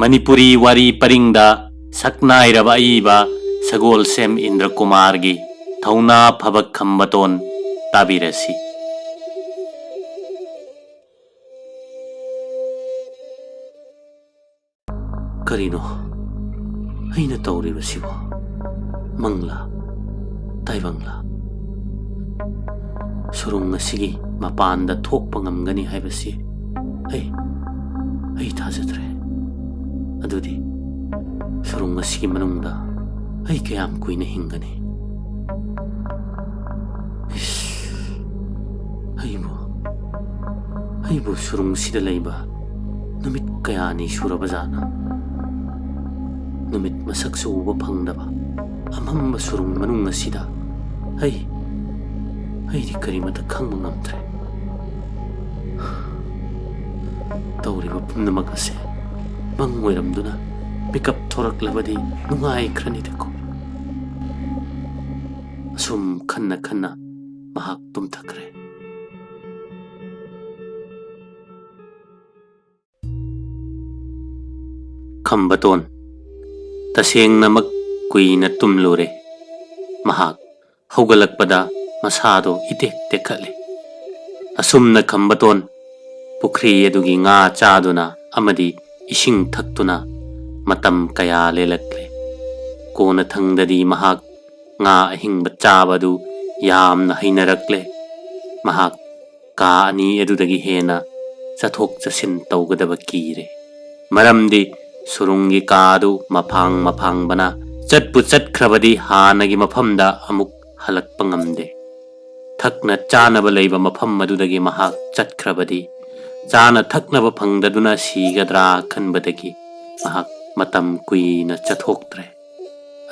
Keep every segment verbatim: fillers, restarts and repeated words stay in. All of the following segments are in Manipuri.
ꯃꯅꯤꯄꯨꯔꯤ ꯋꯥꯔꯤ ꯄꯔꯤꯡꯗ ꯁꯛꯅꯥꯏꯔꯕ ꯑꯏꯕ ꯁꯒꯣꯜꯁꯦꯝ ꯏꯟꯗ꯭ꯔꯀꯨꯃꯥꯔꯒꯤ ꯊꯧꯅꯥ ꯐꯕ ꯈꯝꯕꯇꯣꯟ ꯇꯥꯕꯤꯔꯁꯤ꯫ ꯀꯔꯤꯅꯣ ꯑꯩꯅ ꯇꯧꯔꯤꯕꯁꯤꯕꯣ? ꯃꯪꯂꯥ? ꯇꯥꯏꯕꯪꯂꯥ? ꯁꯨꯔꯨꯡ ꯑꯁꯤꯒꯤ ꯃꯄꯥꯟꯗ ꯊꯣꯛꯄ ꯉꯝꯒꯅꯤ ꯍꯥꯏꯕꯁꯤ ꯑꯩ, ꯑꯩ ꯊꯥꯖꯗ꯭ꯔꯦ꯫ ꯑꯗꯨꯗꯤ ꯁꯨꯔꯨꯡ ꯑꯁꯤꯒꯤ ꯃꯅꯨꯡꯗ ꯑꯩ ꯀꯌꯥꯝ ꯀꯨꯏꯅ ꯍꯤꯡꯒꯅꯤ? ꯏꯁ, ꯑꯩꯕꯨ, ꯑꯩꯕꯨ ꯁꯨꯔꯨꯡꯁꯤꯗ ꯂꯩꯕ ꯅꯨꯃꯤꯠ ꯀꯌꯥꯅꯤ ꯁꯨꯔꯕꯖꯥꯠꯅꯣ? ꯅꯨꯃꯤꯠ ꯃꯁꯛꯁꯨ ꯎꯕ ꯐꯪꯗꯕ ꯑꯃꯝꯕ ꯁꯨꯔꯨꯡ ꯃꯅꯨꯡ ꯑꯁꯤꯗ ꯑꯩ, ꯑꯩꯗꯤ ꯀꯔꯤꯃꯠꯇ ꯈꯪꯕ ꯉꯝꯗ꯭ꯔꯦ꯫ ꯇꯧꯔꯤꯕ ꯄꯨꯝꯅꯃꯛ ꯑꯁꯦ ꯃꯪ ꯑꯣꯏꯔꯝꯗꯨꯅ ꯃꯤꯀꯞ ꯊꯣꯔꯛꯂꯕꯗꯤ ꯅꯨꯡꯉꯥꯏꯈ꯭ꯔꯅꯤꯗꯀꯣ꯫ ꯑꯁꯨꯝ ꯈꯟꯅ ꯈꯟꯅ ꯃꯍꯥꯛ ꯇꯨꯝꯊꯈ꯭ꯔꯦ꯫ ꯈꯝꯕꯇꯣꯟ ꯇꯁꯦꯡꯅꯃꯛ ꯀꯨꯏꯅ ꯇꯨꯝꯂꯨꯔꯦ꯫ ꯃꯍꯥꯛ ꯍꯧꯒꯠꯂꯛꯄꯗ ꯃꯁꯥꯗꯣ ꯏꯇꯦꯛ ꯇꯦꯛꯈꯠꯂꯦ꯫ ꯑꯁꯨꯝꯅ ꯈꯝꯕꯇꯣꯟ ꯄꯨꯈ꯭ꯔꯤ ꯑꯗꯨꯒꯤ ꯉꯥ ꯆꯥꯗꯨꯅ ꯑꯃꯗꯤ ꯏꯁꯤꯡ ꯊꯛꯇꯨꯅ ꯃꯇꯝ ꯀꯌꯥ ꯂꯦꯜꯂꯛꯂꯦ꯫ ꯀꯣꯟꯅꯊꯪꯗꯗꯤ ꯃꯍꯥꯛ ꯉꯥ ꯑꯍꯤꯡꯕ ꯆꯥꯕ ꯑꯗꯨ ꯌꯥꯝꯅ ꯍꯩꯅꯔꯛꯂꯦ꯫ ꯃꯍꯥꯛ ꯀꯥ ꯑꯅꯤ ꯑꯗꯨꯗꯒꯤ ꯍꯦꯟꯅ ꯆꯠꯊꯣꯛ ꯆꯠꯁꯤꯟ ꯇꯧꯒꯗꯕ ꯀꯤꯔꯦ꯫ ꯃꯔꯝꯗꯤ ꯁꯨꯔꯨꯡꯒꯤ ꯀꯥ ꯑꯗꯨ ꯃꯐꯥꯡ ꯃꯐꯥꯡꯕꯅ ꯆꯠꯄꯨ ꯆꯠꯈ꯭ꯔꯕꯗꯤ ꯍꯥꯟꯅꯒꯤ ꯃꯐꯝꯗ ꯑꯃꯨꯛ ꯍꯜꯂꯛꯄ ꯉꯝꯗꯦ꯫ ꯊꯛꯅ ꯆꯥꯅꯕ ꯂꯩꯕ ꯃꯐꯝ ꯑꯗꯨꯗꯒꯤ ꯃꯍꯥꯛ ꯆꯠꯈ꯭ꯔꯕꯗꯤ ꯆꯥꯅ ꯊꯛꯅꯕ ꯐꯪꯗꯗꯨꯅ ꯁꯤꯒꯗ꯭ꯔꯥ ꯈꯟꯕꯗꯒꯤ ꯃꯍꯥꯛ ꯃꯇꯝ ꯀꯨꯏꯅ ꯆꯠꯊꯣꯛꯇ꯭ꯔꯦ꯫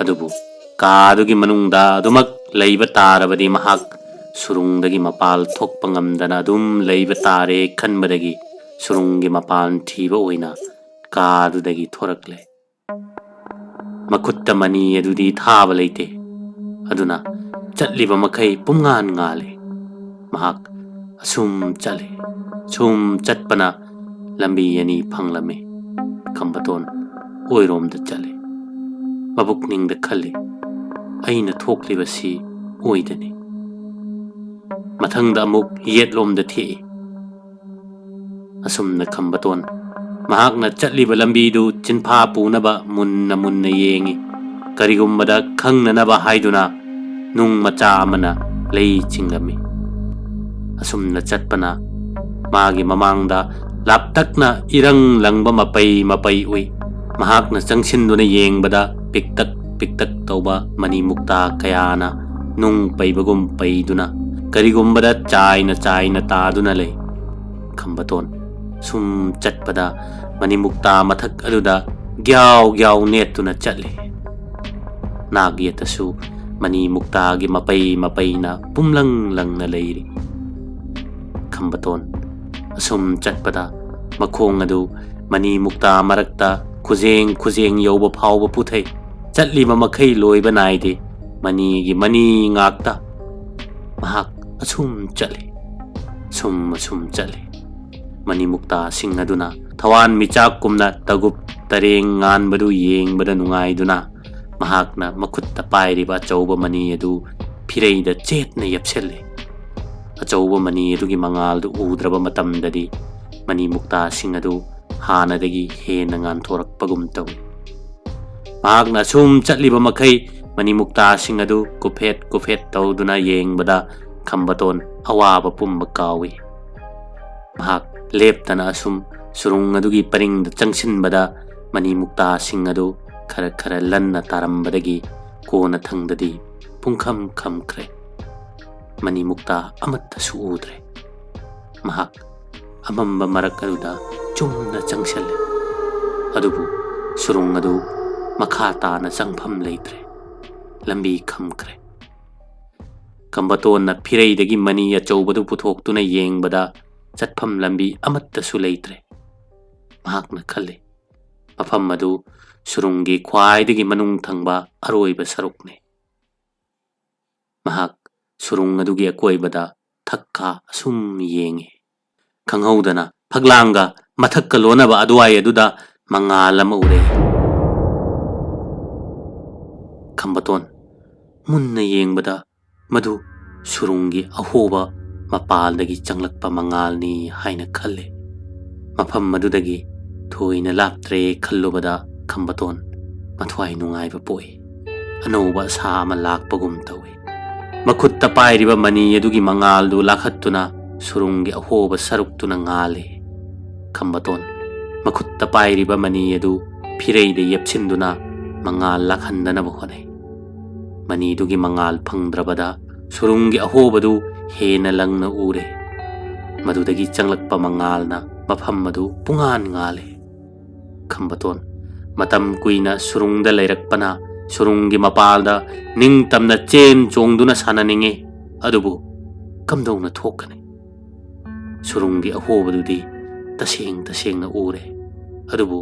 ꯑꯗꯨꯕꯨ ꯀꯥ ꯑꯗꯨꯒꯤ ꯃꯅꯨꯡꯗ ꯑꯗꯨꯃꯛ ꯂꯩꯕ ꯇꯥꯔꯕꯗꯤ ꯃꯍꯥꯛ ꯁꯨꯔꯨꯡꯗꯒꯤ ꯃꯄꯥꯜ ꯊꯣꯛꯄ ꯉꯝꯗꯅ ꯑꯗꯨꯝ ꯂꯩꯕ ꯇꯥꯔꯦ ꯈꯟꯕꯗꯒꯤ ꯁꯨꯔꯨꯡꯒꯤ ꯃꯄꯥꯟ ꯊꯤꯕ ꯑꯣꯏꯅ ꯀꯥ ꯑꯗꯨꯗꯒꯤ ꯊꯣꯔꯛꯂꯦ꯫ ꯃꯈꯨꯠꯇ ꯃꯅꯤ ꯑꯗꯨꯗꯤ ꯊꯥꯕ ꯂꯩꯇꯦ꯫ ꯑꯗꯨꯅ ꯆꯠꯂꯤꯕ ꯃꯈꯩ ꯄꯨꯝꯉꯥꯟ ꯉꯥꯜꯂꯤ꯫ ꯃꯍꯥꯛ ꯑꯁꯨꯝ ꯆꯠꯂꯤ꯫ ꯁꯨꯝ ꯆꯠꯄꯅ ꯂꯝꯕꯤ ꯑꯅꯤ ꯐꯪꯂꯝꯃꯤ꯫ ꯈꯝꯕꯇꯣꯟ ꯑꯣꯏꯔꯣꯝꯗ ꯆꯠꯂꯤ꯫ ꯃꯕꯨꯛꯅꯤꯡꯗ ꯈꯜꯂꯤ, "ꯑꯩꯅ ꯊꯣꯛꯂꯤꯕꯁꯤ ꯑꯣꯏꯗꯅꯤ"꯫ ꯃꯊꯪꯗ ꯑꯃꯨꯛ ꯌꯦꯠꯂꯣꯝꯗ ꯊꯦꯛꯏ꯫ ꯑꯁꯨꯝꯅ ꯈꯝꯕꯇꯣꯟ ꯃꯍꯥꯛꯅ ꯆꯠꯂꯤꯕ ꯂꯝꯕꯤꯗꯨ ꯆꯤꯟꯐꯥ ꯄꯨꯅꯕ ꯃꯨꯟꯅ ꯃꯨꯟꯅ ꯌꯦꯡꯏ꯫ ꯀꯔꯤꯒꯨꯝꯕꯗ ꯈꯪꯅꯅꯕ ꯍꯥꯏꯗꯨꯅ ꯅꯨꯡ ꯃꯆꯥ ꯑꯃꯅ ꯂꯩ ꯆꯤꯡꯂꯝꯃꯤ꯫ ꯑꯁꯨꯝꯅ ꯆꯠꯄꯅ ꯃꯥꯒꯤ ꯃꯃꯥꯡꯗ ꯂꯥꯞꯇꯛꯅ ꯏꯔꯪ ꯂꯪꯕ ꯃꯄꯩ ꯃꯄꯩ ꯎꯏ꯫ ꯃꯍꯥꯛꯅ ꯆꯪꯁꯤꯟꯗꯨꯅ ꯌꯦꯡꯕꯗ ꯄꯤꯛꯇꯛ ꯄꯤꯛꯇꯛ ꯇꯧꯕ ꯃꯅꯤ ꯃꯨꯛꯇꯥ ꯀꯌꯥꯅ ꯅꯨꯡ ꯄꯩꯕꯒꯨꯝ ꯄꯩꯗꯨꯅ ꯀꯔꯤꯒꯨꯝꯕꯗ ꯆꯥꯏꯅ ꯆꯥꯏꯅ ꯇꯥꯗꯨꯅ ꯂꯩ꯫ ꯈꯝꯕꯇꯣꯟ ꯁꯨꯝ ꯆꯠꯄꯗ ꯃꯅꯤ ꯃꯨꯛꯇꯥ ꯃꯊꯛ ꯑꯗꯨꯗ ꯒ꯭ꯌꯥꯎ ꯒ꯭ꯌꯥꯎ ꯅꯦꯠꯇꯨꯅ ꯆꯠꯂꯤ꯫ ꯅꯥꯛ ꯌꯦꯠꯇꯁꯨ ꯃꯅꯤ ꯃꯨꯛꯇꯥꯒꯤ ꯃꯄꯩ ꯃꯄꯩꯅ ꯄꯨꯝꯂꯪ ꯂꯪꯅ ꯂꯩꯔꯤ꯫ ꯈꯝꯕꯇꯣꯟ ꯑꯁꯨꯝ ꯆꯠꯄꯗ ꯃꯈꯣꯡ ꯑꯗꯨ ꯃꯅꯤ ꯃꯨꯛꯇꯥ ꯃꯔꯛꯇ ꯈꯨꯖꯦꯡ ꯈꯨꯖꯦꯡ ꯌꯧꯕ ꯐꯥꯎꯕ ꯄꯨꯊꯩ꯫ ꯆꯠꯂꯤꯕ ꯃꯈꯩ ꯂꯣꯏꯕ ꯅꯥꯏꯗꯦ꯫ ꯃꯅꯤꯒꯤ ꯃꯅꯤ ꯉꯥꯛꯇ꯫ ꯃꯍꯥꯛ ꯑꯁꯨꯝ ꯆꯠꯂꯤ꯫ ꯁꯨꯝ ꯑꯁꯨꯝ ꯆꯠꯂꯤ꯫ ꯃꯅꯤ ꯃꯨꯛꯇꯥꯁꯤꯡ ꯑꯗꯨꯅ ꯊꯋꯥꯟ ꯃꯤꯆꯥꯛꯀꯨꯝꯅ ꯇꯒꯨꯞ ꯇꯔꯦꯡ ꯉꯥꯟꯕꯗꯨ ꯌꯦꯡꯕꯗ ꯅꯨꯡꯉꯥꯏꯗꯨꯅ ꯃꯍꯥꯛꯅ ꯃꯈꯨꯠꯇ ꯄꯥꯏꯔꯤꯕ ꯑꯆꯧꯕ ꯃꯅꯤ ꯑꯗꯨ ꯐꯤꯔꯩꯗ ꯆꯦꯠꯅ ꯌꯦꯞꯁꯤꯜꯂꯤ꯫ ꯑꯆꯧꯕ ꯃꯅꯤ ꯑꯗꯨꯒꯤ ꯃꯉꯥꯜꯗꯨ ꯎꯗ꯭ꯔꯕ ꯃꯇꯝꯗꯗꯤ ꯃꯅꯤ ꯃꯨꯛꯇꯥꯁꯤꯡ ꯑꯗꯨ ꯍꯥꯟꯅꯗꯒꯤ ꯍꯦꯟꯅ ꯉꯥꯟꯊꯣꯔꯛꯄꯒꯨꯝ ꯇꯧꯏ꯫ ꯃꯍꯥꯛꯅ ꯁꯨꯝ ꯆꯠꯂꯤꯕ ꯃꯈꯩ ꯃꯅꯤ ꯃꯨꯛꯇꯥꯁꯤꯡ ꯑꯗꯨ ꯀꯨꯐꯦꯠ ꯀꯨꯐꯦꯠ ꯇꯧꯗꯨꯅ ꯌꯦꯡꯕꯗ ꯈꯝꯕꯇꯣꯟ ꯑꯋꯥꯕ ꯄꯨꯝꯕ ꯀꯥꯎꯏ꯫ ꯃꯍꯥꯛ ꯂꯦꯞꯇꯅ ꯑꯁꯨꯝ ꯁꯨꯔꯨꯡ ꯑꯗꯨꯒꯤ ꯄꯔꯤꯡꯗ ꯆꯪꯁꯤꯟꯕꯗ ꯃꯅꯤ ꯃꯨꯛꯇꯥꯁꯤꯡ ꯑꯗꯨ ꯈꯔ ꯈꯔ ꯂꯟꯅ ꯇꯥꯔꯝꯕꯗꯒꯤ ꯀꯣꯟꯅꯊꯪꯗꯗꯤ ꯄꯨꯡꯈꯝ ꯈꯝꯈ꯭ꯔꯦ꯫ ꯃꯅꯤ ꯃꯨꯛꯇꯥ ꯑꯃꯠꯇꯁꯨ ꯎꯗ꯭ꯔꯦ꯫ ꯃꯍꯥꯛ ꯑꯃꯝꯕ ꯃꯔꯛ ꯑꯗꯨꯗ ꯆꯨꯝꯅ ꯆꯪꯁꯤꯜꯂꯦ꯫ ꯑꯗꯨꯕꯨ ꯁꯨꯔꯨꯡ ꯑꯗꯨ ꯃꯈꯥ ꯇꯥꯅ ꯆꯪꯐꯝ ꯂꯩꯇ꯭ꯔꯦ꯫ ꯂꯝꯕꯤ ꯈꯝꯈ꯭ꯔꯦ꯫ ꯈꯝꯕꯇꯣꯟꯅ ꯐꯤꯔꯩꯗꯒꯤ ꯃꯅꯤ ꯑꯆꯧꯕꯗꯨ ꯄꯨꯊꯣꯛꯇꯨꯅ ꯌꯦꯡꯕꯗ ꯆꯠꯐꯝ ꯂꯝꯕꯤ ꯑꯃꯠꯇꯁꯨ ꯂꯩꯇ꯭ꯔꯦ꯫ ꯃꯍꯥꯛꯅ ꯈꯜꯂꯤ, ꯃꯐꯝ ꯑꯗꯨ ꯁꯨꯔꯨꯡꯒꯤ ꯈ꯭ꯋꯥꯏꯗꯒꯤ ꯃꯅꯨꯡ ꯊꯪꯕ ꯑꯔꯣꯏꯕ ꯁꯔꯨꯛꯅꯤ꯫ ꯃꯍꯥꯛ ꯁꯨꯔꯨꯡ ꯑꯗꯨꯒꯤ ꯑꯀꯣꯏꯕꯗ ꯊꯛꯀꯥ ꯑꯁꯨꯝ ꯌꯦꯡꯉꯤ꯫ ꯈꯪꯍꯧꯗꯅ ꯐꯛꯂꯥꯡꯒ ꯃꯊꯛꯀ ꯂꯣꯟꯅꯕ ꯑꯗꯨꯋꯥꯏ ꯑꯗꯨꯗ ꯃꯉꯥꯜ ꯑꯃ ꯎꯔꯦ꯫ ꯈꯝꯕꯇꯣꯟ ꯃꯨꯟꯅ ꯌꯦꯡꯕꯗ ꯃꯗꯨ ꯁꯨꯔꯨꯡꯒꯤ ꯑꯍꯣꯕ ꯃꯄꯥꯜꯗꯒꯤ ꯆꯪꯂꯛꯄ ꯃꯉꯥꯜꯅꯤ ꯍꯥꯏꯅ ꯈꯜꯂꯦ꯫ ꯃꯐꯝ ꯑꯗꯨꯗꯒꯤ ꯊꯣꯏꯅ ꯂꯥꯞꯇ꯭ꯔꯦ ꯈꯜꯂꯨꯕꯗ ꯈꯝꯕꯇꯣꯟ ꯃꯊ꯭ꯋꯥꯏ ꯅꯨꯡꯉꯥꯏꯕ ꯄꯣꯛꯏ꯫ ꯑꯅꯧꯕ ꯑꯁꯥ ꯑꯃ ꯂꯥꯛꯄꯒꯨꯝ ꯇꯧꯏ꯫ ꯃꯈꯨꯠꯇ ꯄꯥꯏꯔꯤꯕ ꯃꯅꯤ ꯑꯗꯨꯒꯤ ꯃꯉꯥꯜꯗꯨ ꯂꯥꯛꯍꯠꯇꯨꯅ ꯁꯨꯔꯨꯡꯒꯤ ꯑꯍꯣꯕ ꯁꯔꯨꯛꯇꯨꯅ ꯉꯥꯜꯂꯤ꯫ ꯈꯝꯕꯇꯣꯟ ꯃꯈꯨꯠꯇ ꯄꯥꯏꯔꯤꯕ ꯃꯅꯤ ꯑꯗꯨ ꯐꯤꯔꯩꯗ ꯌꯦꯞꯁꯤꯟꯗꯨꯅ ꯃꯉꯥꯜ ꯂꯥꯛꯍꯟꯗꯅꯕ ꯍꯣꯠꯅꯩ꯫ ꯃꯅꯤꯗꯨꯒꯤ ꯃꯉꯥꯜ ꯐꯪꯗ꯭ꯔꯕꯗ ꯁꯨꯔꯨꯡꯒꯤ ꯑꯍꯣꯕꯗꯨ ꯍꯦꯟꯅ ꯂꯪꯅ ꯎꯔꯦ꯫ ꯃꯗꯨꯗꯒꯤ ꯆꯪꯂꯛꯄ ꯃꯉꯥꯜꯅ ꯃꯐꯝ ꯑꯗꯨ ꯄꯨꯡꯉꯥꯟ ꯉꯥꯜꯂꯦ꯫ ꯈꯝꯕꯇꯣꯟ ꯃꯇꯝ ꯀꯨꯏꯅ ꯁꯨꯔꯨꯡꯗ ꯂꯩꯔꯛꯄꯅ ꯁꯨꯔꯨꯡꯒꯤ ꯃꯄꯥꯜꯗ ꯅꯤꯡꯇꯝꯅ ꯆꯦꯟ ꯆꯣꯡꯗꯨꯅ ꯁꯥꯟꯅꯅꯤꯡꯏ꯫ ꯑꯗꯨꯕꯨ ꯀꯝꯗꯧꯅ ꯊꯣꯛꯀꯅꯤ? ꯁꯨꯔꯨꯡꯒꯤ ꯑꯍꯣꯕꯗꯨꯗꯤ ꯇꯁꯦꯡ ꯇꯁꯦꯡꯅ ꯎꯔꯦ꯫ ꯑꯗꯨꯕꯨ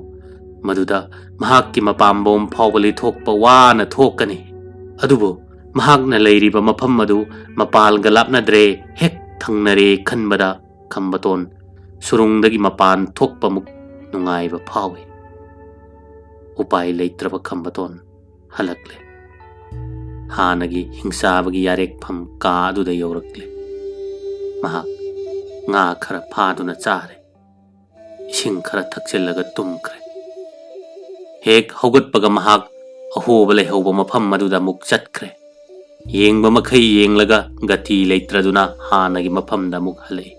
ꯃꯗꯨꯗ ꯃꯍꯥꯛꯀꯤ ꯃꯄꯥꯝꯕꯣꯝ ꯐꯥꯎꯕ ꯂꯤꯊꯣꯛꯄ ꯋꯥꯅ ꯊꯣꯛꯀꯅꯤ꯫ ꯑꯗꯨꯕꯨ ꯃꯍꯥꯛꯅ ꯂꯩꯔꯤꯕ ꯃꯐꯝ ꯑꯗꯨ ꯃꯄꯥꯜꯒ ꯂꯥꯞꯅꯗ꯭ꯔꯦ, ꯍꯦꯛ ꯊꯪꯅꯔꯦ ꯈꯟꯕꯗ ꯈꯝꯕꯇꯣꯟ ꯁꯨꯔꯨꯡꯗꯒꯤ ꯃꯄꯥꯟ ꯊꯣꯛꯄꯃꯨꯛ ꯅꯨꯡꯉꯥꯏꯕ ꯐꯥꯎꯏ꯫ ꯎꯄꯥꯏ ꯂꯩꯇ꯭ꯔꯕ ꯈꯝꯕꯇꯣꯟ ꯍꯜꯂꯛꯂꯦ꯫ ꯍꯥꯟꯅꯒꯤ ꯍꯤꯡꯆꯥꯕꯒꯤ ꯌꯥꯔꯦꯛꯐꯝ ꯀꯥ ꯑꯗꯨꯗ ꯌꯧꯔꯛꯂꯦ꯫ ꯃꯍꯥꯛ ꯉꯥ ꯈꯔ ꯐꯥꯗꯨꯅ ꯆꯥꯔꯦ꯫ ꯏꯁꯤꯡ ꯈꯔ ꯊꯛꯆꯤꯜꯂꯒ ꯇꯨꯝꯈ꯭ꯔꯦ꯫ ꯍꯦꯛ ꯍꯧꯒꯠꯄꯒ ꯃꯍꯥꯛ ꯑꯍꯣꯕ ꯂꯩꯍꯧꯕ ꯃꯐꯝ ꯑꯗꯨꯗ ꯑꯃꯨꯛ ꯆꯠꯈ꯭ꯔꯦ꯫ ꯌꯦꯡꯕ ꯃꯈꯩ ꯌꯦꯡꯂꯒ ꯒꯇꯤ ꯂꯩꯇ꯭ꯔꯗꯨꯅ ꯍꯥꯟꯅꯒꯤ ꯃꯐꯝꯗ ꯑꯃꯨꯛ ꯍꯜꯂꯛꯏ꯫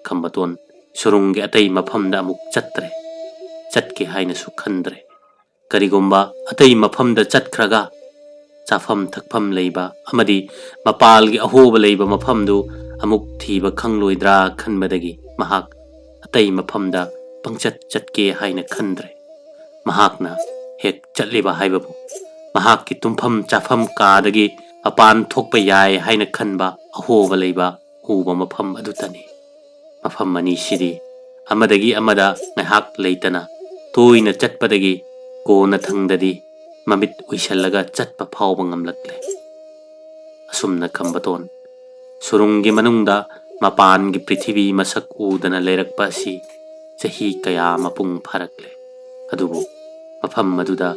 ꯈꯝꯕꯇꯣꯟ ꯁꯨꯔꯨꯡꯒꯤ ꯑꯇꯩ ꯃꯐꯝꯗ ꯑꯃꯨꯛ ꯆꯠꯇ꯭ꯔꯦ꯫ ꯆꯠꯀꯦ ꯍꯥꯏꯅꯁꯨ ꯈꯟꯗ꯭ꯔꯦ꯫ ꯀꯔꯤꯒꯨꯝꯕ ꯑꯇꯩ ꯃꯐꯝꯗ ꯆꯠꯈ꯭ꯔꯒ ꯆꯥꯐꯝ ꯊꯛꯐꯝ ꯂꯩꯕ ꯑꯃꯗꯤ ꯃꯄꯥꯜꯒꯤ ꯑꯍꯣꯕ ꯂꯩꯕ ꯃꯐꯝꯗꯨ ꯑꯃꯨꯛ ꯊꯤꯕ ꯈꯪꯂꯣꯏꯗ꯭ꯔꯥ ꯈꯟꯕꯗꯒꯤ ꯃꯍꯥꯛ ꯑꯇꯩ ꯃꯐꯝꯗ ꯄꯪꯆꯠ ꯆꯠꯀꯦ ꯍꯥꯏꯅ ꯈꯟꯗ꯭ꯔꯦ꯫ ꯃꯍꯥꯛꯅ ꯍꯦꯛ ꯆꯠꯂꯤꯕ ꯍꯥꯏꯕꯕꯨ ꯃꯍꯥꯛꯀꯤ ꯇꯨꯝꯐꯝ ꯆꯥꯐꯝ ꯀꯥꯗꯒꯤ ꯃꯄꯥꯟ ꯊꯣꯛꯄ ꯌꯥꯏ ꯍꯥꯏꯅ ꯈꯟꯕ ꯑꯍꯣꯕ ꯂꯩꯕ ꯎꯕ ꯃꯐꯝ ꯑꯗꯨꯇꯅꯤ꯫ ꯃꯐꯝ ꯑꯅꯤꯁꯤꯗꯤ ꯑꯃꯗꯒꯤ ꯑꯃꯗ ꯉꯥꯏꯍꯥꯛ ꯂꯩꯇꯅ ꯇꯣꯏꯅ ꯆꯠꯄꯗꯒꯤ ꯀꯣꯟꯅꯊꯪꯗꯗꯤ ꯃꯃꯤꯠ ꯎꯏꯁꯜꯂꯒ ꯆꯠꯄ ꯐꯥꯎꯕ ꯉꯝꯂꯛꯂꯦ꯫ ꯑꯁꯨꯝꯅ ꯈꯝꯕꯇꯣꯟ ꯁꯨꯔꯨꯡꯒꯤ ꯃꯅꯨꯡꯗ ꯃꯄꯥꯟꯒꯤ ꯄ꯭ꯔꯤꯊꯤꯕꯤ ꯃꯁꯛ ꯎꯗꯅ ꯂꯩꯔꯛꯄ ꯑꯁꯤ ꯆꯍꯤ ꯀꯌꯥ ꯃꯄꯨꯡ ꯐꯥꯔꯛꯂꯦ꯫ ꯑꯗꯨꯕꯨ ꯃꯐꯝ ꯑꯗꯨꯗ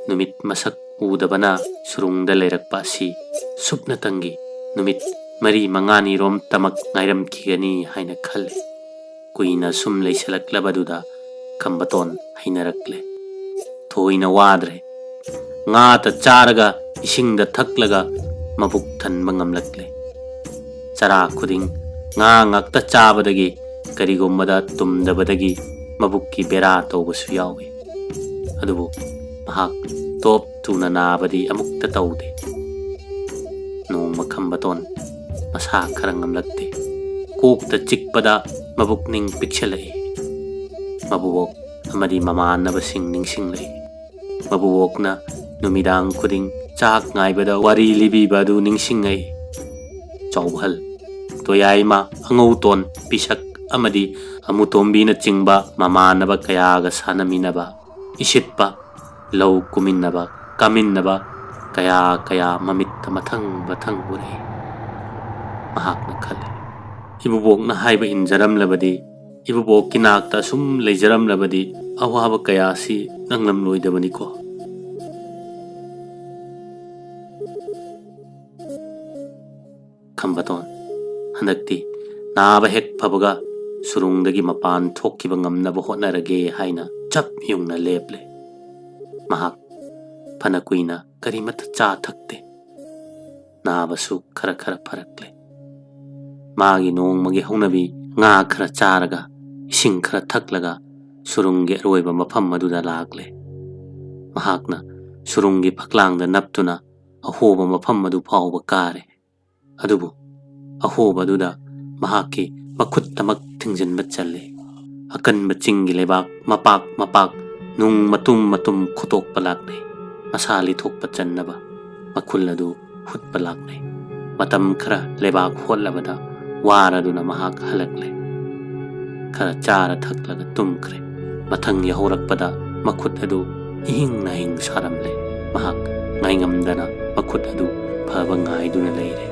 ꯅꯨꯃꯤꯠ ꯃꯁꯛ ꯎꯗꯕꯅ ꯁꯨꯔꯨꯡꯗ ꯂꯩꯔꯛꯄ ꯑꯁꯤ ꯁꯨꯞꯅꯇꯪꯒꯤ ꯅꯨꯃꯤꯠ ꯃꯔꯤ ꯃꯉꯥꯅꯤꯔꯣꯝꯇꯃꯛ ꯉꯥꯏꯔꯝꯈꯤꯒꯅꯤ ꯍꯥꯏꯅ ꯈꯜꯂꯤ꯫ ꯀꯨꯏꯅ ꯁꯨꯝ ꯂꯩꯁꯤꯜꯂꯛꯂꯕꯗꯨꯗ ꯈꯝꯕꯇꯣꯟ ꯍꯩꯅꯔꯛꯂꯦ꯫ ꯊꯣꯏꯅ ꯋꯥꯗ꯭ꯔꯦ꯫ ꯉꯥꯇ ꯆꯥꯔꯒ ꯏꯁꯤꯡꯗ ꯊꯛꯂꯒ ꯃꯕꯨꯛ ꯊꯟꯕ ꯉꯝꯂꯛꯂꯦ꯫ ꯆꯔꯥ ꯈꯨꯗꯤꯡ ꯉꯥ ꯉꯥꯛꯇ ꯆꯥꯕꯗꯒꯤ ꯀꯔꯤꯒꯨꯝꯕꯗ ꯇꯨꯝꯗꯕꯗꯒꯤ ꯃꯕꯨꯛꯀꯤ ꯕꯦꯔꯥ ꯇꯧꯕꯁꯨ ꯌꯥꯎꯏ꯫ ꯑꯗꯨꯕꯨ ꯃꯍꯥꯛ ꯇꯣꯞ ꯇꯨꯅ ꯅꯥꯕꯗꯤ ꯑꯃꯨꯛꯇ ꯇꯧꯗꯦ꯫ ꯅꯣꯡꯃ ꯈꯝꯕꯇꯣꯟ ꯃꯁꯥ ꯈꯔ ꯉꯝꯂꯛꯇꯦ꯫ ꯀꯣꯛꯇ ꯆꯤꯛꯄꯗ ꯃꯕꯨꯛꯅꯤꯡ ꯄꯤꯛꯁꯤꯜꯂꯛꯏ꯫ ꯃꯕꯨꯕꯣꯛ ꯑꯃꯗꯤ ꯃꯃꯥꯟꯅꯕꯁꯤꯡ ꯅꯤꯡꯁꯤꯡꯂꯛꯏ꯫ ꯃꯕꯨꯕꯣꯛꯅ ꯅꯨꯃꯤꯗꯥꯡ ꯈꯨꯗꯤꯡ ꯆꯥꯛ ꯉꯥꯏꯕꯗ ꯋꯥꯔꯤ ꯂꯤꯕꯤꯕ ꯑꯗꯨ ꯅꯤꯡꯁꯤꯡꯂꯛꯏ꯫ ꯆꯥꯎꯕꯍꯜ, ꯇꯣꯌꯥꯏꯃ, ꯑꯉꯧꯇꯣꯟ, ꯄꯤꯁꯛ ꯑꯃꯗꯤ ꯑꯃꯨꯇꯣꯝꯕꯤꯅꯆꯤꯡꯕ ꯃꯃꯥꯟꯅꯕ ꯀꯌꯥꯒ ꯁꯥꯟꯅꯃꯤꯟꯅꯕ, ꯏꯁꯤꯠꯄ, ꯂꯧ ꯀꯨꯝꯃꯤꯟꯅꯕ, ꯀꯥꯃꯤꯟꯅꯕ ꯀꯌꯥ ꯀꯌꯥ ꯃꯃꯤꯠꯇ ꯃꯊꯪ ꯃꯊꯪ ꯎꯔꯛꯏ꯫ ꯃꯍꯥꯛꯅ ꯈꯜꯂꯤ, "ꯏꯕꯨꯕꯣꯛꯅ ꯍꯥꯏꯕ ꯏꯟꯖꯔꯝꯂꯕꯗꯤ, ꯏꯕꯨꯕꯣꯛꯀꯤ ꯅꯥꯛꯇ ꯑꯁꯨꯝ ꯂꯩꯖꯔꯝꯂꯕꯗꯤ ꯑꯋꯥꯕ ꯀꯌꯥꯁꯤ ꯅꯪꯂꯝꯂꯣꯏꯗꯕꯅꯤꯀꯣ?" ꯈꯝꯕꯇꯣꯟ ꯍꯟꯗꯛꯇꯤ ꯅꯥꯕ ꯍꯦꯛ ꯐꯕꯒ ꯁꯨꯔꯨꯡꯗꯒꯤ ꯃꯄꯥꯟ ꯊꯣꯛꯈꯤꯕ ꯉꯝꯅꯕ ꯍꯣꯠꯅꯔꯒꯦ ꯍꯥꯏꯅ ꯆꯞ ꯌꯨꯡꯅ ꯂꯦꯞꯂꯦ꯫ ꯃꯍꯥꯛ ꯐꯅ ꯀꯨꯏꯅ ꯀꯔꯤꯃꯠꯇ ꯆꯥ ꯊꯛꯇꯦ꯫ ꯅꯥꯕꯁꯨ ꯈꯔ ꯈꯔ ꯐꯔꯛꯂꯦ꯫ ꯃꯥꯒꯤ ꯅꯣꯡꯃꯒꯤ ꯍꯧꯅꯕꯤ ꯉꯥ ꯈꯔ ꯆꯥꯔꯒ ꯏꯁꯤꯡ ꯈꯔ ꯊꯛꯂꯒ ꯁꯨꯔꯨꯡꯒꯤ ꯑꯔꯣꯏꯕ ꯃꯐꯝ ꯑꯗꯨꯗ ꯂꯥꯛꯂꯦ꯫ ꯃꯍꯥꯛꯅ ꯁꯨꯔꯨꯡꯒꯤ ꯐꯛꯂꯥꯡꯗ ꯅꯞꯇꯨꯅ ꯑꯍꯣꯕ ꯃꯐꯝ ꯑꯗꯨ ꯐꯥꯎꯕ ꯀꯥꯔꯦ꯫ ꯑꯗꯨꯕꯨ ꯑꯍꯣꯕ ꯑꯗꯨꯗ ꯃꯍꯥꯛꯀꯤ ꯃꯈꯨꯠꯇꯃꯛ ꯊꯤꯡꯖꯤꯟꯕ ꯆꯜꯂꯤ꯫ ꯑꯀꯟꯕ ꯆꯤꯡꯒꯤ ꯂꯩꯕꯥꯛ ꯃꯄꯥꯛ ꯃꯄꯥꯛ ꯅꯨꯡ ꯃꯇꯨꯝ ꯃꯇꯨꯝ ꯈꯣꯠꯇꯣꯛꯄ ꯂꯥꯛꯅꯩ꯫ ꯃꯁꯥ ꯂꯤꯊꯣꯛꯄ ꯆꯟꯅꯕ ꯃꯈꯨꯜ ꯑꯗꯨ ꯍꯨꯠꯄ ꯂꯥꯛꯅꯩ꯫ ꯃꯇꯝ ꯈꯔ ꯂꯩꯕꯥꯛ ꯍꯣꯠꯂꯕꯗ ꯋꯥꯔꯗꯨꯅ ꯃꯍꯥꯛ ꯍꯜꯂꯛꯂꯦ꯫ ꯈꯔ ꯆꯥꯔ ꯊꯛꯂꯒ ꯇꯨꯝꯈ꯭ꯔꯦ꯫ ꯃꯊꯪ ꯌꯥꯍꯧꯔꯛꯄꯗ ꯃꯈꯨꯠ ꯑꯗꯨ ꯏꯍꯤꯡ ꯅꯥꯍꯤꯡ ꯁꯥꯔꯝꯂꯦ꯫ ꯃꯍꯥꯛ ꯉꯥꯏꯉꯝꯗꯅ ꯃꯈꯨꯠ ꯑꯗꯨ ꯐꯕ ꯉꯥꯏꯗꯨꯅ ꯂꯩꯔꯦ꯫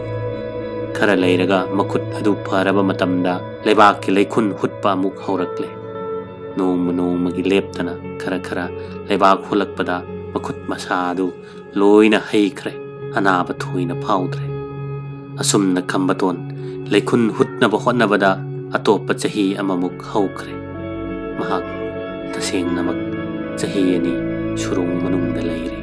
ꯈꯔ ꯂꯩꯔꯒ ꯃꯈꯨꯠ ꯑꯗꯨ ꯐꯔꯕ ꯃꯇꯝꯗ ꯂꯩꯕꯥꯛꯀꯤ ꯂꯩꯈꯨꯟ ꯍꯨꯠꯄ ꯑꯃꯨꯛ ꯍꯧꯔꯛꯂꯦ꯫ ꯅꯣꯡꯃ ꯅꯣꯡꯃꯒꯤ ꯂꯦꯞꯇꯅ ꯈꯔ ꯈꯔ ꯂꯩꯕꯥꯛ ꯍꯣꯜꯂꯛꯄꯗ ꯃꯈꯨꯠ ꯃꯁꯥ ꯑꯗꯨ ꯂꯣꯏꯅ ꯍꯩꯈ꯭ꯔꯦ꯫ ꯑꯅꯥꯕ ꯊꯣꯏꯅ ꯐꯥꯎꯗ꯭ꯔꯦ꯫ ꯑꯁꯨꯝꯅ ꯈꯝꯕꯇꯣꯟ ꯂꯩꯈꯨꯟ ꯍꯨꯠꯅꯕ ꯍꯣꯠꯅꯕꯗ ꯑꯇꯣꯞꯄ ꯆꯍꯤ ꯑꯃꯃꯨꯛ ꯍꯧꯈ꯭ꯔꯦ꯫ ꯃꯍꯥꯛ ꯇꯁꯦꯡꯅꯃꯛ ꯆꯍꯤ ꯑꯅꯤ ꯁꯨꯔꯨꯡ ꯃꯅꯨꯡꯗ ꯂꯩꯔꯦ꯫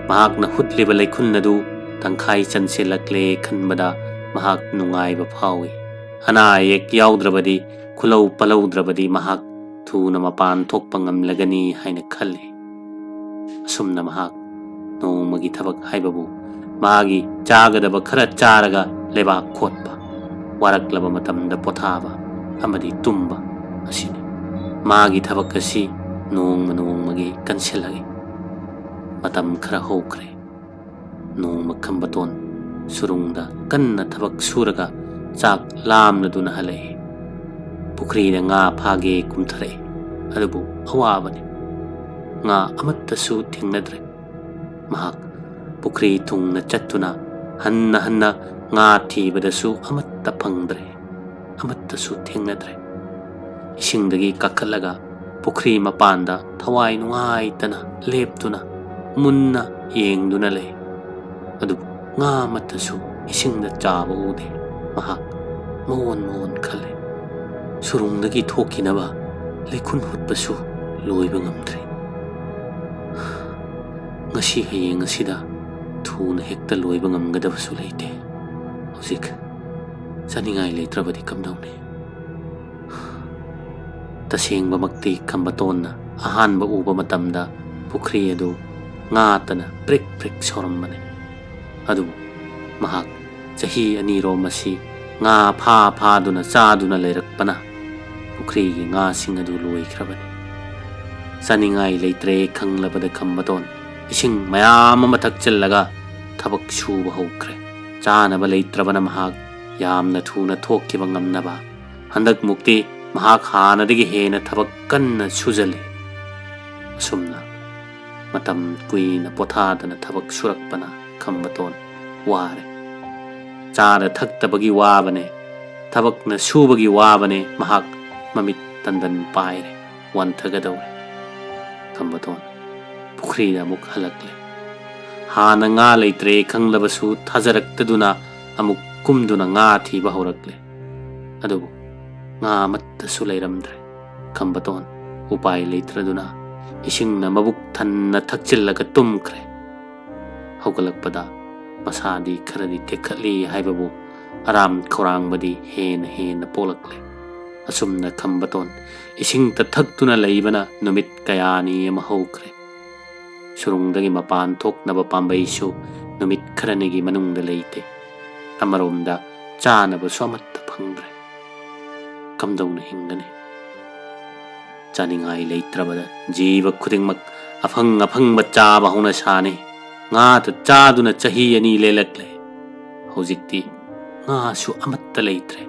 ꯃꯍꯥꯛꯅ ꯍꯨꯠꯂꯤꯕ ꯂꯩꯈꯨꯟ ꯑꯗꯨ ꯇꯪꯈꯥꯏ ꯆꯟꯁꯤꯜꯂꯛꯂꯦ ꯈꯟꯕꯗ ꯃꯍꯥꯛ ꯅꯨꯡꯉꯥꯏꯕ ꯐꯥꯎꯏ꯫ ꯑꯅꯥ ꯑꯌꯦꯛ ꯌꯥꯎꯗ꯭ꯔꯕꯗꯤ, ꯈꯨꯂꯧ ꯄꯜꯍꯧꯗ꯭ꯔꯕꯗꯤ ꯃꯍꯥꯛ ꯊꯨꯅ ꯃꯄꯥꯟ ꯊꯣꯛꯄ ꯉꯝꯂꯒꯅꯤ ꯍꯥꯏꯅ ꯈꯜꯂꯤ꯫ ꯑꯁꯨꯝꯅ ꯃꯍꯥꯛ ꯅꯣꯡꯃꯒꯤ ꯊꯕꯛ ꯍꯥꯏꯕꯕꯨ ꯃꯥꯒꯤ ꯆꯥꯒꯗꯕ ꯈꯔ ꯆꯥꯔꯒ ꯂꯩꯕꯥꯛ ꯈꯣꯠꯄ, ꯋꯥꯔꯛꯂꯕ ꯃꯇꯝꯗ ꯄꯣꯊꯥꯕ ꯑꯃꯗꯤ ꯇꯨꯝꯕ ꯑꯁꯤꯅꯤ꯫ ꯃꯥꯒꯤ ꯊꯕꯛ ꯑꯁꯤ ꯅꯣꯡꯃ ꯅꯣꯡꯃꯒꯤ ꯀꯟꯁꯤꯜꯂꯛꯏ꯫ ꯃꯇꯝ ꯈꯔ ꯍꯧꯈ꯭ꯔꯦ꯫ ꯅꯣꯡꯃ ꯈꯝꯕꯇꯣꯟ ꯁꯨꯔꯨꯡꯗ ꯀꯟꯅ ꯊꯕꯛ ꯁꯨꯔꯒ ꯆꯥꯛ ꯂꯥꯝꯂꯗꯨꯅ ꯍꯜꯂꯛꯏ꯫ ꯄꯨꯈ꯭ꯔꯤꯗ ꯉꯥ ꯐꯥꯒꯦ ꯀꯨꯝꯊꯔꯛꯏ꯫ ꯑꯗꯨꯕꯨ ꯑꯋꯥꯕꯅꯤ꯫ ꯉꯥ ꯑꯃꯠꯇꯁꯨ ꯊꯦꯡꯅꯗ꯭ꯔꯦ꯫ ꯃꯍꯥꯛ ꯄꯨꯈ꯭ꯔꯤ ꯊꯨꯡꯅ ꯆꯠꯇꯨꯅ ꯍꯟꯅ ꯍꯟꯅ ꯉꯥ ꯊꯤꯕꯗꯁꯨ ꯑꯃꯠꯇ ꯐꯪꯗ꯭ꯔꯦ꯫ ꯑꯃꯠꯇꯁꯨ ꯊꯦꯡꯅꯗ꯭ꯔꯦ꯫ ꯏꯁꯤꯡꯗꯒꯤ ꯀꯥꯈꯠꯂꯒ ꯄꯨꯈ꯭ꯔꯤ ꯃꯄꯥꯟꯗ ꯊꯋꯥꯏ ꯅꯨꯡꯉꯥꯏꯇꯅ ꯂꯦꯞꯇꯨꯅ ꯃꯨꯟꯅ ꯌꯦꯡꯗꯨꯅ ꯂꯩ꯫ ꯑꯗꯨꯕꯨ ꯉꯥ ꯑꯃꯠꯇꯁꯨ ꯏꯁꯤꯡꯗ ꯆꯥꯕ ꯎꯗꯦ꯫ ꯃꯍꯥꯛ ꯃꯑꯣꯟ ꯃꯑꯣꯟ ꯈꯜꯂꯦ꯫ ꯁꯨꯔꯨꯡꯗꯒꯤ ꯊꯣꯛꯈꯤꯅꯕ ꯂꯩꯈꯨꯟ ꯍꯨꯠꯄꯁꯨ ꯂꯣꯏꯕ ꯉꯝꯗ꯭ꯔꯤ꯫ ꯉꯁꯤ ꯍꯌꯦꯡ ꯑꯁꯤꯗ ꯊꯨꯅ ꯍꯦꯛꯇ ꯂꯣꯏꯕ ꯉꯝꯒꯗꯕꯁꯨ ꯂꯩꯇꯦ꯫ ꯍꯧꯖꯤꯛ ꯆꯥꯅꯤꯡꯉꯥꯏ ꯂꯩꯇ꯭ꯔꯕꯗꯤ ꯀꯝꯗꯧꯅꯤ? ꯇꯁꯦꯡꯕꯃꯛꯇꯤ ꯈꯝꯕꯇꯣꯟꯅ ꯑꯍꯥꯟꯕ ꯎꯕ ꯃꯇꯝꯗ ꯄꯨꯈ꯭ꯔꯤ ꯑꯗꯨ ꯉꯥꯇꯅ ꯄ꯭ꯔꯤꯛ ꯄ꯭ꯔꯤꯛ ꯁꯧꯔꯝꯕꯅꯤ꯫ ꯑꯗꯨꯕꯨ ꯃꯍꯥꯛ ꯆꯍꯤ ꯑꯅꯤꯔꯣꯝ ꯑꯁꯤ ꯉꯥ ꯐꯥ ꯐꯥꯗꯨꯅ ꯆꯥꯗꯨꯅ ꯂꯩꯔꯛꯄꯅ ꯄꯨꯈ꯭ꯔꯤꯒꯤ ꯉꯥꯁꯤꯡ ꯑꯗꯨ ꯂꯣꯏꯈ꯭ꯔꯕꯅꯤ꯫ ꯆꯥꯅꯤꯡꯉꯥꯏ ꯂꯩꯇ꯭ꯔꯦ ꯈꯪꯂꯕꯗ ꯈꯝꯕꯇꯣꯟ ꯏꯁꯤꯡ ꯃꯌꯥꯝ ꯑꯃ ꯊꯛꯆꯤꯜꯂꯒ ꯊꯕꯛ ꯁꯨꯕ ꯍꯧꯈ꯭ꯔꯦ꯫ ꯆꯥꯅꯕ ꯂꯩꯇ꯭ꯔꯕꯅ ꯃꯍꯥꯛ ꯌꯥꯝꯅ ꯊꯨꯅ ꯊꯣꯛꯈꯤꯕ ꯉꯝꯅꯕ ꯍꯟꯗꯛꯃꯨꯛꯇꯤ ꯃꯍꯥꯛ ꯍꯥꯟꯅꯗꯒꯤ ꯍꯦꯟꯅ ꯊꯕꯛ ꯀꯟꯅ ꯁꯨꯖꯜꯂꯤ꯫ ꯑꯁꯨꯝꯅ ꯃꯇꯝ ꯀꯨꯏꯅ ꯄꯣꯊꯥꯗꯅ ꯊꯕꯛ ꯁꯨꯔꯛꯄꯅ ꯈꯝꯕꯇꯣꯟ ꯋꯥꯔꯦ꯫ ꯆꯥꯗ ꯊꯛꯇꯕꯒꯤ ꯋꯥꯕꯅꯦ, ꯊꯕꯛꯅ ꯁꯨꯕꯒꯤ ꯋꯥꯕꯅꯦ꯫ ꯃꯍꯥꯛ ꯃꯃꯤꯠ ꯇꯟꯗꯟ ꯄꯥꯏꯔꯦ, ꯋꯥꯟꯊꯒꯗꯧꯔꯦ꯫ ꯈꯝꯕꯇꯣꯟ ꯄꯨꯈ꯭ꯔꯤꯗ ꯑꯃꯨꯛ ꯍꯜꯂꯛꯂꯦ꯫ ꯍꯥꯟꯅ ꯉꯥ ꯂꯩꯇ꯭ꯔꯦ ꯈꯪꯂꯕꯁꯨ ꯊꯥꯖꯔꯛꯇꯗꯨꯅ ꯑꯃꯨꯛ ꯀꯨꯝꯗꯨꯅ ꯉꯥ ꯊꯤꯕ ꯍꯧꯔꯛꯂꯦ꯫ ꯑꯗꯨꯕꯨ ꯉꯥ ꯑꯃꯠꯇꯁꯨ ꯂꯩꯔꯝꯗ꯭ꯔꯦ꯫ ꯈꯝꯕꯇꯣꯟ ꯎꯄꯥꯏ ꯂꯩꯇ꯭ꯔꯗꯨꯅ ꯏꯁꯤꯡꯅ ꯃꯕꯨꯛ ꯊꯟꯅ ꯊꯛꯆꯤꯜꯂꯒ ꯇꯨꯝꯈ꯭ꯔꯦ꯫ ꯍꯧꯒꯠꯂꯛꯄꯗ ꯃꯁꯥꯗꯤ ꯈꯔꯗꯤ ꯇꯦꯛꯈꯠꯂꯤ ꯍꯥꯏꯕꯕꯨ ꯑꯔꯥꯝ ꯈꯧꯔꯥꯡꯕꯗꯤ ꯍꯦꯟꯅ ꯍꯦꯟꯅ ꯄꯣꯛꯂꯛꯂꯦ꯫ ꯑꯁꯨꯝꯅ ꯈꯝꯕꯇꯣꯟ ꯏꯁꯤꯡꯇ ꯊꯛꯇꯨꯅ ꯂꯩꯕꯅ ꯅꯨꯃꯤꯠ ꯀꯌꯥꯅꯤ ꯑꯃ ꯍꯧꯈ꯭ꯔꯦ꯫ ꯁꯨꯔꯨꯡꯗꯒꯤ ꯃꯄꯥꯟ ꯊꯣꯛꯅꯕ ꯄꯥꯝꯕꯩꯁꯨ ꯅꯨꯃꯤꯠ ꯈꯔꯅꯤꯒꯤ ꯃꯅꯨꯡꯗ ꯂꯩꯇꯦ꯫ ꯑꯃꯔꯣꯝꯗ ꯆꯥꯅꯕꯁꯨ ꯑꯃꯠꯇ ꯐꯪꯗ꯭ꯔꯦ꯫ ꯀꯝꯗꯧꯅ ꯍꯤꯡꯒꯅꯤ? ꯆꯥꯅꯤꯡꯉꯥꯏ ꯂꯩꯇ꯭ꯔꯕꯗ ꯖꯤꯕ ꯈꯨꯗꯤꯡꯃꯛ ꯑꯐꯪ ꯑꯐꯪꯕ ꯆꯥꯕ ꯍꯧꯅ ꯁꯥꯅꯤ꯫ ꯉꯥꯇ ꯆꯥꯗꯨꯅ ꯆꯍꯤ ꯑꯅꯤ ꯂꯦꯜꯂꯛꯂꯦ꯫ ꯍꯧꯖꯤꯛꯇꯤ ꯉꯥꯁꯨ ꯑꯃꯠꯇ ꯂꯩꯇ꯭ꯔꯦ꯫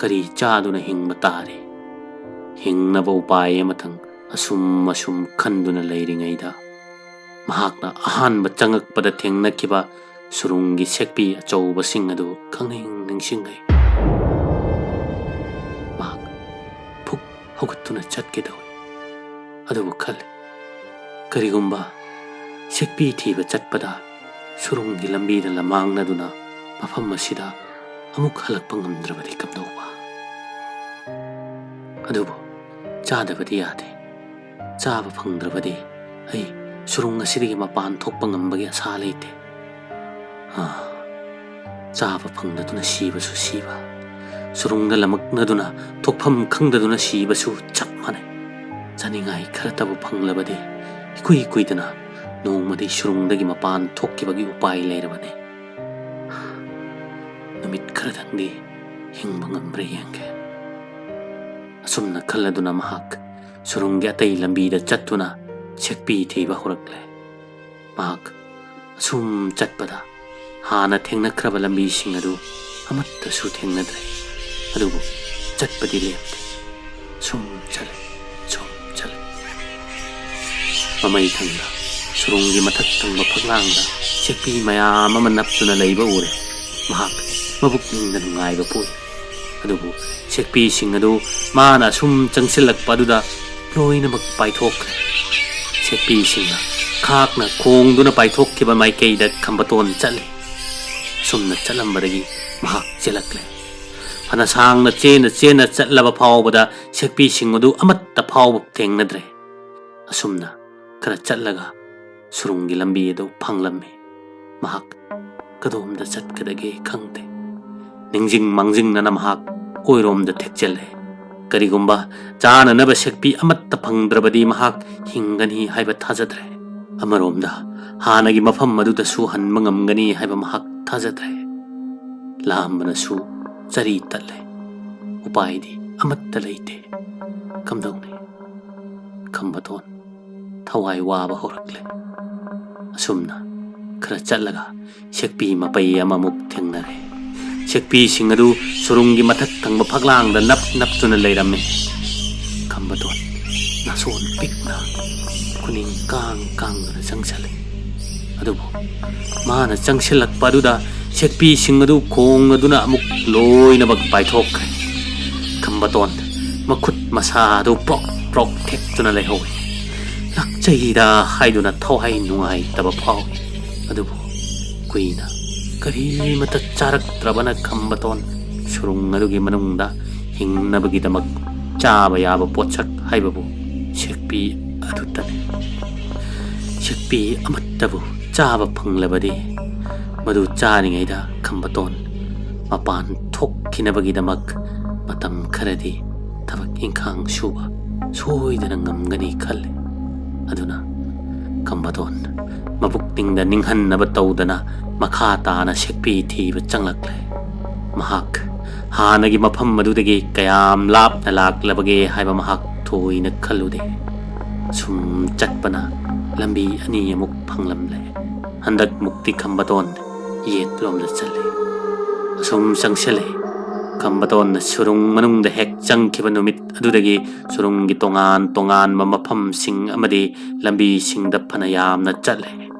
ꯀꯔꯤ ꯆꯥꯗꯨꯅ ꯍꯤꯡꯕ ꯇꯥꯔꯤ? ꯍꯤꯡꯅꯕ ꯎꯄꯥꯏ ꯑꯃꯇꯪ ꯑꯁꯨꯝ ꯑꯁꯨꯝ ꯈꯟꯗꯨꯅ ꯂꯩꯔꯤꯉꯩꯗ, ꯃꯍꯥꯛꯅ ꯑꯍꯥꯟꯕ ꯆꯪꯉꯛꯄꯗ ꯊꯦꯡꯅꯈꯤꯕ ꯁꯨꯔꯨꯡꯒꯤ ꯁꯦꯛꯄꯤ ꯑꯆꯧꯕꯁꯤꯡ ꯑꯗꯨ ꯈꯪꯅꯤꯡ ꯅꯤꯡꯁꯤꯡꯂꯛꯏ꯫ ꯃꯍꯥꯛ ꯐꯨꯛ ꯍꯧꯒꯠꯇꯨꯅ ꯆꯠꯀꯦ ꯇꯧꯏ꯫ ꯑꯗꯨꯕꯨ ꯈꯜꯂꯤ, ꯀꯔꯤꯒꯨꯝꯕ ꯁꯦꯛꯄꯤ ꯊꯤꯕ ꯆꯠꯄꯗ ꯁꯨꯔꯨꯡꯒꯤ ꯂꯝꯕꯤꯗ ꯂꯝꯃꯥꯡꯅꯗꯨꯅ ꯃꯐꯝ ꯑꯁꯤꯗ ꯑꯃꯨꯛ ꯍꯜꯂꯛꯄ ꯉꯝꯗ꯭ꯔꯕꯗꯤ ꯀꯝꯗꯧꯕ? ꯑꯗꯨꯕꯨ ꯆꯥꯗꯕꯗꯤ ꯌꯥꯗꯦ꯫ ꯆꯥꯕ ꯐꯪꯗ꯭ꯔꯕꯗꯤ ꯑꯩ ꯁꯨꯔꯨꯡ ꯑꯁꯤꯗꯒꯤ ꯃꯄꯥꯟ ꯊꯣꯛꯄ ꯉꯝꯕꯒꯤ ꯑꯁꯥ ꯂꯩꯇꯦ꯫ ꯑꯥ, ꯆꯥꯕ ꯐꯪꯗꯗꯨꯅ ꯁꯤꯕꯁꯨ ꯁꯤꯕ, ꯁꯨꯔꯨꯡꯗ ꯂꯃꯛꯅꯗꯨꯅ ꯊꯣꯛꯐꯝ ꯈꯪꯗꯗꯨꯅ ꯁꯤꯕꯁꯨ ꯆꯞ ꯃꯥꯟꯅꯩ꯫ ꯆꯥꯅꯤꯡꯉꯥꯏ ꯈꯔꯇꯕꯨ ꯐꯪꯂꯕꯗꯤ ꯏꯀꯨꯏ ꯀꯨꯏꯗꯅ ꯅꯣꯡꯃꯗꯤ ꯁꯨꯔꯨꯡꯗꯒꯤ ꯃꯄꯥꯟ ꯊꯣꯛꯈꯤꯕꯒꯤ ꯎꯄꯥꯏ ꯂꯩꯔꯕꯅꯤ꯫ ꯅꯨꯃꯤꯠ ꯈꯔꯗꯪꯗꯤ ꯍꯤꯡꯕ ꯉꯝꯕ꯭ꯔꯥ ꯌꯦꯡꯒꯦ꯫ ꯑꯁꯨꯝꯅ ꯈꯜꯂꯗꯨꯅ ꯃꯍꯥꯛ ꯁꯨꯔꯨꯡꯒꯤ ꯑꯇꯩ ꯂꯝꯕꯤꯗ ꯆꯠꯇꯨꯅ ꯁꯦꯛꯄꯤ ꯊꯤꯕ ꯍꯧꯔꯛꯂꯦ꯫ ꯃꯍꯥꯛ ꯑꯁꯨꯝ ꯆꯠꯄꯗ ꯍꯥꯟꯅ ꯊꯦꯡꯅꯈ꯭ꯔꯕ ꯂꯝꯕꯤꯁꯤꯡ ꯑꯗꯨ ꯑꯃꯠꯇꯁꯨ ꯊꯦꯡꯅꯗ꯭ꯔꯦ꯫ ꯑꯗꯨꯕꯨ ꯆꯠꯄꯗꯤ ꯂꯦꯞꯇꯦ꯫ ꯁꯨꯝ ꯆꯠꯂꯦ, ꯁꯨꯝ ꯆꯠꯂꯦ꯫ ꯃꯃꯩ ꯊꯪꯗ ꯁꯨꯔꯨꯡꯒꯤ ꯃꯊꯛ ꯊꯪꯕ ꯐꯛꯂꯥꯡꯗ ꯁꯦꯛꯄꯤ ꯃꯌꯥꯝ ꯑꯃ ꯅꯞꯇꯨꯅ ꯂꯩꯕ ꯎꯔꯦ꯫ ꯃꯍꯥꯛ ꯃꯕꯨꯛꯅꯤꯡꯗ ꯅꯨꯡꯉꯥꯏꯕ ꯄꯣꯛꯏ꯫ ꯑꯗꯨꯕꯨ ꯁꯦꯛꯄꯤꯁꯤꯡ ꯑꯗꯨ ꯃꯥꯅ ꯑꯁꯨꯝ ꯆꯪꯁꯤꯜꯂꯛꯄ ꯑꯗꯨꯗ ꯂꯣꯏꯅꯃꯛ ꯄꯥꯏꯊꯣꯛꯈ꯭ꯔꯦ꯫ ꯁꯦꯛꯄꯤꯁꯤꯡꯅ ꯈꯥꯛꯅ ꯈꯣꯡꯗꯨꯅ ꯄꯥꯏꯊꯣꯛꯈꯤꯕ ꯃꯥꯏꯀꯩꯗ ꯈꯝꯕꯇꯣꯟ ꯆꯠꯂꯤ꯫ ꯑꯁꯨꯝꯅ ꯆꯠꯂꯝꯕꯗꯒꯤ ꯃꯍꯥꯛ ꯆꯦꯜꯂꯛꯂꯦ꯫ ꯐꯅ ꯁꯥꯡꯅ ꯆꯦꯟꯅ ꯆꯦꯟꯅ ꯆꯠꯂꯕ ꯐꯥꯎꯕꯗ ꯁꯦꯛꯄꯤꯁꯤꯡ ꯑꯗꯨ ꯑꯃꯠꯇ ꯐꯥꯎꯕ ꯊꯦꯡꯅꯗ꯭ꯔꯦ꯫ ꯑꯁꯨꯝꯅ ꯈꯔ ꯆꯠꯂꯒ ꯁꯨꯔꯨꯡꯒꯤ ꯂꯝꯕꯤ ꯑꯗꯨ ꯐꯪꯂꯝꯃꯤ꯫ ꯃꯍꯥꯛ ꯀꯗꯣꯝꯗ ꯆꯠꯀꯗꯒꯦ ꯈꯪꯗꯦ꯫ ꯅꯤꯡꯁꯤꯡ ꯃꯥꯡꯖꯤꯡꯅꯅ ꯃꯍꯥꯛ ꯑꯣꯏꯔꯣꯝꯗ ꯊꯦꯛꯆꯜꯂꯦ꯫ ꯀꯔꯤꯒꯨꯝꯕ ꯆꯥꯅꯅꯕ ꯁꯦꯛꯄꯤ ꯑꯃꯠꯇ ꯐꯪꯗ꯭ꯔꯕꯗꯤ ꯃꯍꯥꯛ ꯍꯤꯡꯒꯅꯤ ꯍꯥꯏꯕ ꯊꯥꯖꯗ꯭ꯔꯦ꯫ ꯑꯃꯔꯣꯝꯗ ꯍꯥꯟꯅꯒꯤ ꯃꯐꯝ ꯑꯗꯨꯗꯁꯨ ꯍꯟꯕ ꯉꯝꯒꯅꯤ ꯍꯥꯏꯕ ꯃꯍꯥꯛ ꯊꯥꯖꯗ꯭ꯔꯦ꯫ ꯂꯥꯝꯕꯅꯁꯨ ꯆꯔꯤ ꯇꯠꯂꯦ꯫ ꯎꯄꯥꯏꯗꯤ ꯑꯃꯠꯇ ꯂꯩꯇꯦ꯫ ꯀꯝꯗꯧꯅꯤ? ꯈꯝꯕꯇꯣꯟ ꯊꯋꯥꯏ ꯋꯥꯕ ꯍꯧꯔꯛꯂꯦ꯫ ꯑꯁꯨꯝꯅ ꯈꯔ ꯆꯠꯂꯒ ꯁꯦꯛꯄꯤ ꯃꯄꯩ ꯑꯃꯃꯨꯛ ꯊꯦꯡꯅꯔꯦ꯫ ꯁꯦꯛꯄꯤꯁꯤꯡ ꯑꯗꯨ ꯁꯨꯔꯨꯡꯒꯤ ꯃꯊꯛ ꯊꯪꯕ ꯐꯛꯂꯥꯡꯗ ꯅꯞ ꯅꯞꯇꯨꯅ ꯂꯩꯔꯝꯃꯤ꯫ ꯈꯝꯕꯇꯣꯟ ꯅꯥꯁꯣꯟ ꯄꯤꯛꯅ ꯈꯨꯅꯤꯡ ꯀꯥꯡ ꯀꯥꯡꯗꯨꯅ ꯆꯪꯁꯤꯜꯂꯤ꯫ ꯑꯗꯨꯕꯨ ꯃꯥꯅ ꯆꯪꯁꯤꯜꯂꯛꯄ ꯑꯗꯨꯗ ꯁꯦꯛꯄꯤꯁꯤꯡ ꯑꯗꯨ ꯈꯣꯡ ꯑꯗꯨꯅ ꯑꯃꯨꯛ ꯂꯣꯏꯅꯃꯛ ꯄꯥꯏꯊꯣꯛꯈ꯭ꯔꯦ꯫ ꯈꯝꯕꯇꯣꯟ ꯃꯈꯨꯠ ꯃꯁꯥ ꯑꯗꯨ ꯄ꯭ꯔꯣꯛ ꯄ꯭ꯔꯣꯛ ꯊꯦꯛꯇꯨꯅ ꯂꯩꯍꯧꯏ꯫ ꯂꯥꯛꯆꯩꯗ ꯍꯥꯏꯗꯨꯅ ꯊꯋꯥꯏ ꯅꯨꯡꯉꯥꯏꯇꯕ ꯐꯥꯎꯏ꯫ ꯑꯗꯨꯕꯨ ꯀꯨꯏꯅ ꯀꯔꯤꯃꯇ ꯆꯥꯔꯛꯇ꯭ꯔꯕꯅ ꯈꯝꯕꯇꯣꯟ ꯁꯨꯔꯨꯡ ꯑꯗꯨꯒꯤ ꯃꯅꯨꯡꯗ ꯍꯤꯡꯅꯕꯒꯤꯗꯃꯛ ꯆꯥꯕ ꯌꯥꯕ ꯄꯣꯠꯁꯛ ꯍꯥꯏꯕꯕꯨ ꯁꯦꯛꯄꯤ ꯑꯗꯨꯇꯅꯤ꯫ ꯁꯦꯛꯄꯤ ꯑꯃꯠꯇꯕꯨ ꯆꯥꯕ ꯐꯪꯂꯕꯗꯤ ꯃꯗꯨ ꯆꯥꯔꯤꯉꯩꯗ ꯈꯝꯕꯇꯣꯟ ꯃꯄꯥꯟ ꯊꯣꯛꯈꯤꯅꯕꯒꯤꯗꯃꯛ ꯃꯇꯝ ꯈꯔꯗꯤ ꯊꯕꯛ ꯏꯪꯈꯥꯡ ꯁꯨꯕ ꯁꯣꯏꯗꯅ ꯉꯝꯒꯅꯤ ꯈꯜꯂꯤ꯫ ꯑꯗꯨꯅ ꯈꯝꯕꯇꯣꯟ ꯃꯕꯨꯛꯅꯤꯡꯗ ꯅꯤꯡꯍꯟꯅꯕ ꯇꯧꯗꯅ ꯃꯈꯥ ꯇꯥꯅ ꯁꯦꯛꯄꯤ ꯊꯤꯕ ꯆꯪꯂꯛꯂꯦ꯫ ꯃꯍꯥꯛ ꯍꯥꯟꯅꯒꯤ ꯃꯐꯝ ꯑꯗꯨꯗꯒꯤ ꯀꯌꯥꯝ ꯂꯥꯞꯅ ꯂꯥꯛꯂꯕꯒꯦ ꯍꯥꯏꯕ ꯃꯍꯥꯛ ꯊꯣꯏꯅ ꯈꯜꯂꯨꯗꯦ꯫ ꯁꯨꯝ ꯆꯠꯄꯅ ꯂꯝꯕꯤ ꯑꯅꯤ ꯑꯃꯨꯛ ꯐꯪꯂꯝꯂꯦ꯫ ꯍꯟꯗꯛ ꯃꯨꯛꯇꯤ ꯈꯝꯕꯇꯣꯟ ꯌꯦꯠꯂꯣꯝꯗ ꯆꯠꯂꯦ꯫ ꯑꯁꯨꯝ ꯆꯪꯁꯤꯜꯂꯦ꯫ ꯈꯝꯕꯇꯣꯟꯅ ꯁꯨꯔꯨꯡ ꯃꯅꯨꯡꯗ ꯍꯦꯛ ꯆꯪꯈꯤꯕ ꯅꯨꯃꯤꯠ ꯑꯗꯨꯗꯒꯤ ꯁꯨꯔꯨꯡꯒꯤ ꯇꯣꯉꯥꯟ ꯇꯣꯉꯥꯟꯕ ꯃꯐꯝꯁꯤꯡ ꯑꯃꯗꯤ ꯂꯝꯕꯤꯁꯤꯡꯗ ꯐꯅ ꯌꯥꯝꯅ ꯆꯠꯂꯦ꯫